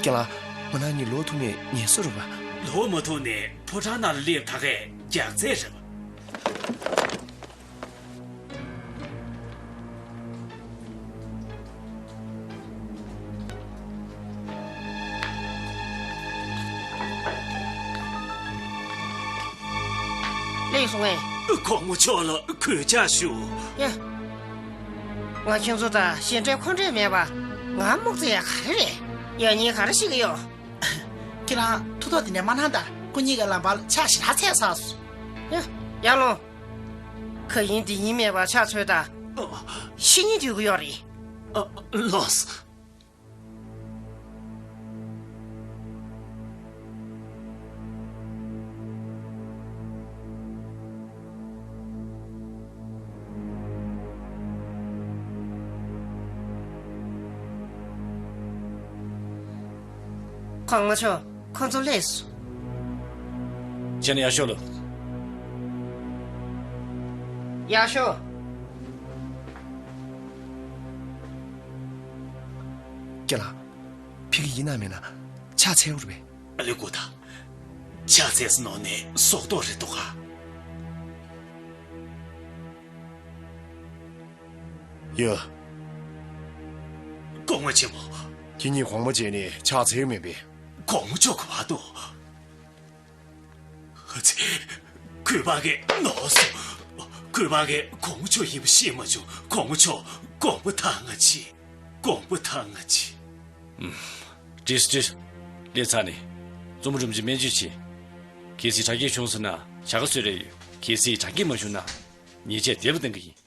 རྒན་ལགས། ང་རང་གཉིས་ལོག་ཐུབ་ནས་ངལ་གསོ་རེད་པ། ལོག་མ་ཐུབ་ནས་ཕོ་བྲང་ནང་ལ་སླེབས་ད་གས་རྒྱགས་ཚད་རེད་པ། སླེབས་སོང་ངས། སྐུ་ངོ་མཆོག་ལ་གུས་ཕྱག་ཞུ། ཡ། ང་ཁྱོད་ཚོ་དང་ཞེ་འགྲས་ཁོ་འདྲས་མེད་པ། ང་རྨོག་རྩེ་ཡ་ག་རེ་རེད། ཡང་སྙིང་ག་རེ་ཤི་གི་ཡོད། ཁྱེད་རང་ཐུགས་དོགས་དེ་འདྲས་མ་གནང་དང་། སྐུ་ཉིད་ཀྱི་ལམ་བར་ལ་ཕྱག་ཞེ་དྲག་འཚལ་ཚར་སོང་། ཡ། ཡར་ལོངས། ག་ཡིན་འདི་ཡིན་མེད་པར་ཕྱག་འཚལ་དང་། ཤི་ཉིན་འདོད་ཀྱི་ཡོད་རེད། ཨ། ལགས། སྐུ་ངོ་མཆོག་ཁོང་ཚོ་སླེབས་སོང་། བྱས་ན་ཡར་ཤོག་ལོ། ཡར་ཤོག་རྒན་ལགས། ཕ་གི་ཡིན་ན་མིན་ན་ཕྱག་འཚལ་དགོས་རེད་པས། ཨ་ལས་གོ་ད། ཕྱག་འཚལ་ཟེར་ནོ་ནི་སྲོག་ཐོག་རེད་འདུག་ག་ཡ། སྐུ་ངོ་ཆེན་མོ། ཁྱེད་གཉིས་གོང་མ་བྱས་ནས་ཕྱག་འཚལ་མེད་པས། གོང་མ་མཆོག་གི་བར་དུ། ཨ་ཙི། གུས་པ་གི་ནོར་སོང་། གུས་པ་གི་གོང་མ་མཆོག་ཡིན་པ་ཤེས་མ་བྱུང་། གོང་མ་མཆོག་དགོངས་པ་དྭངས་ང་ཆེ། དགོངས་པ་དྭངས་ང་ཆེ། ཨུམ། བྲིས་བྲིས། ལས་ཚར་ནས། གཙོ་མོ་རིན་པོ་ཆེ་སྨན་བཅོས་བྱེད། གལ་སྲིད་དྲག་སྐྱེད་བྱུང་སོང་ན་བྱ་དགའ་གསོལ་རས་ཡོད། གལ་སྲིད་དྲག་སྐྱེད་མ་བྱུང་ན། ཉེས་ཆད་འདེབས་པ་གཏང་གི་ཡིན།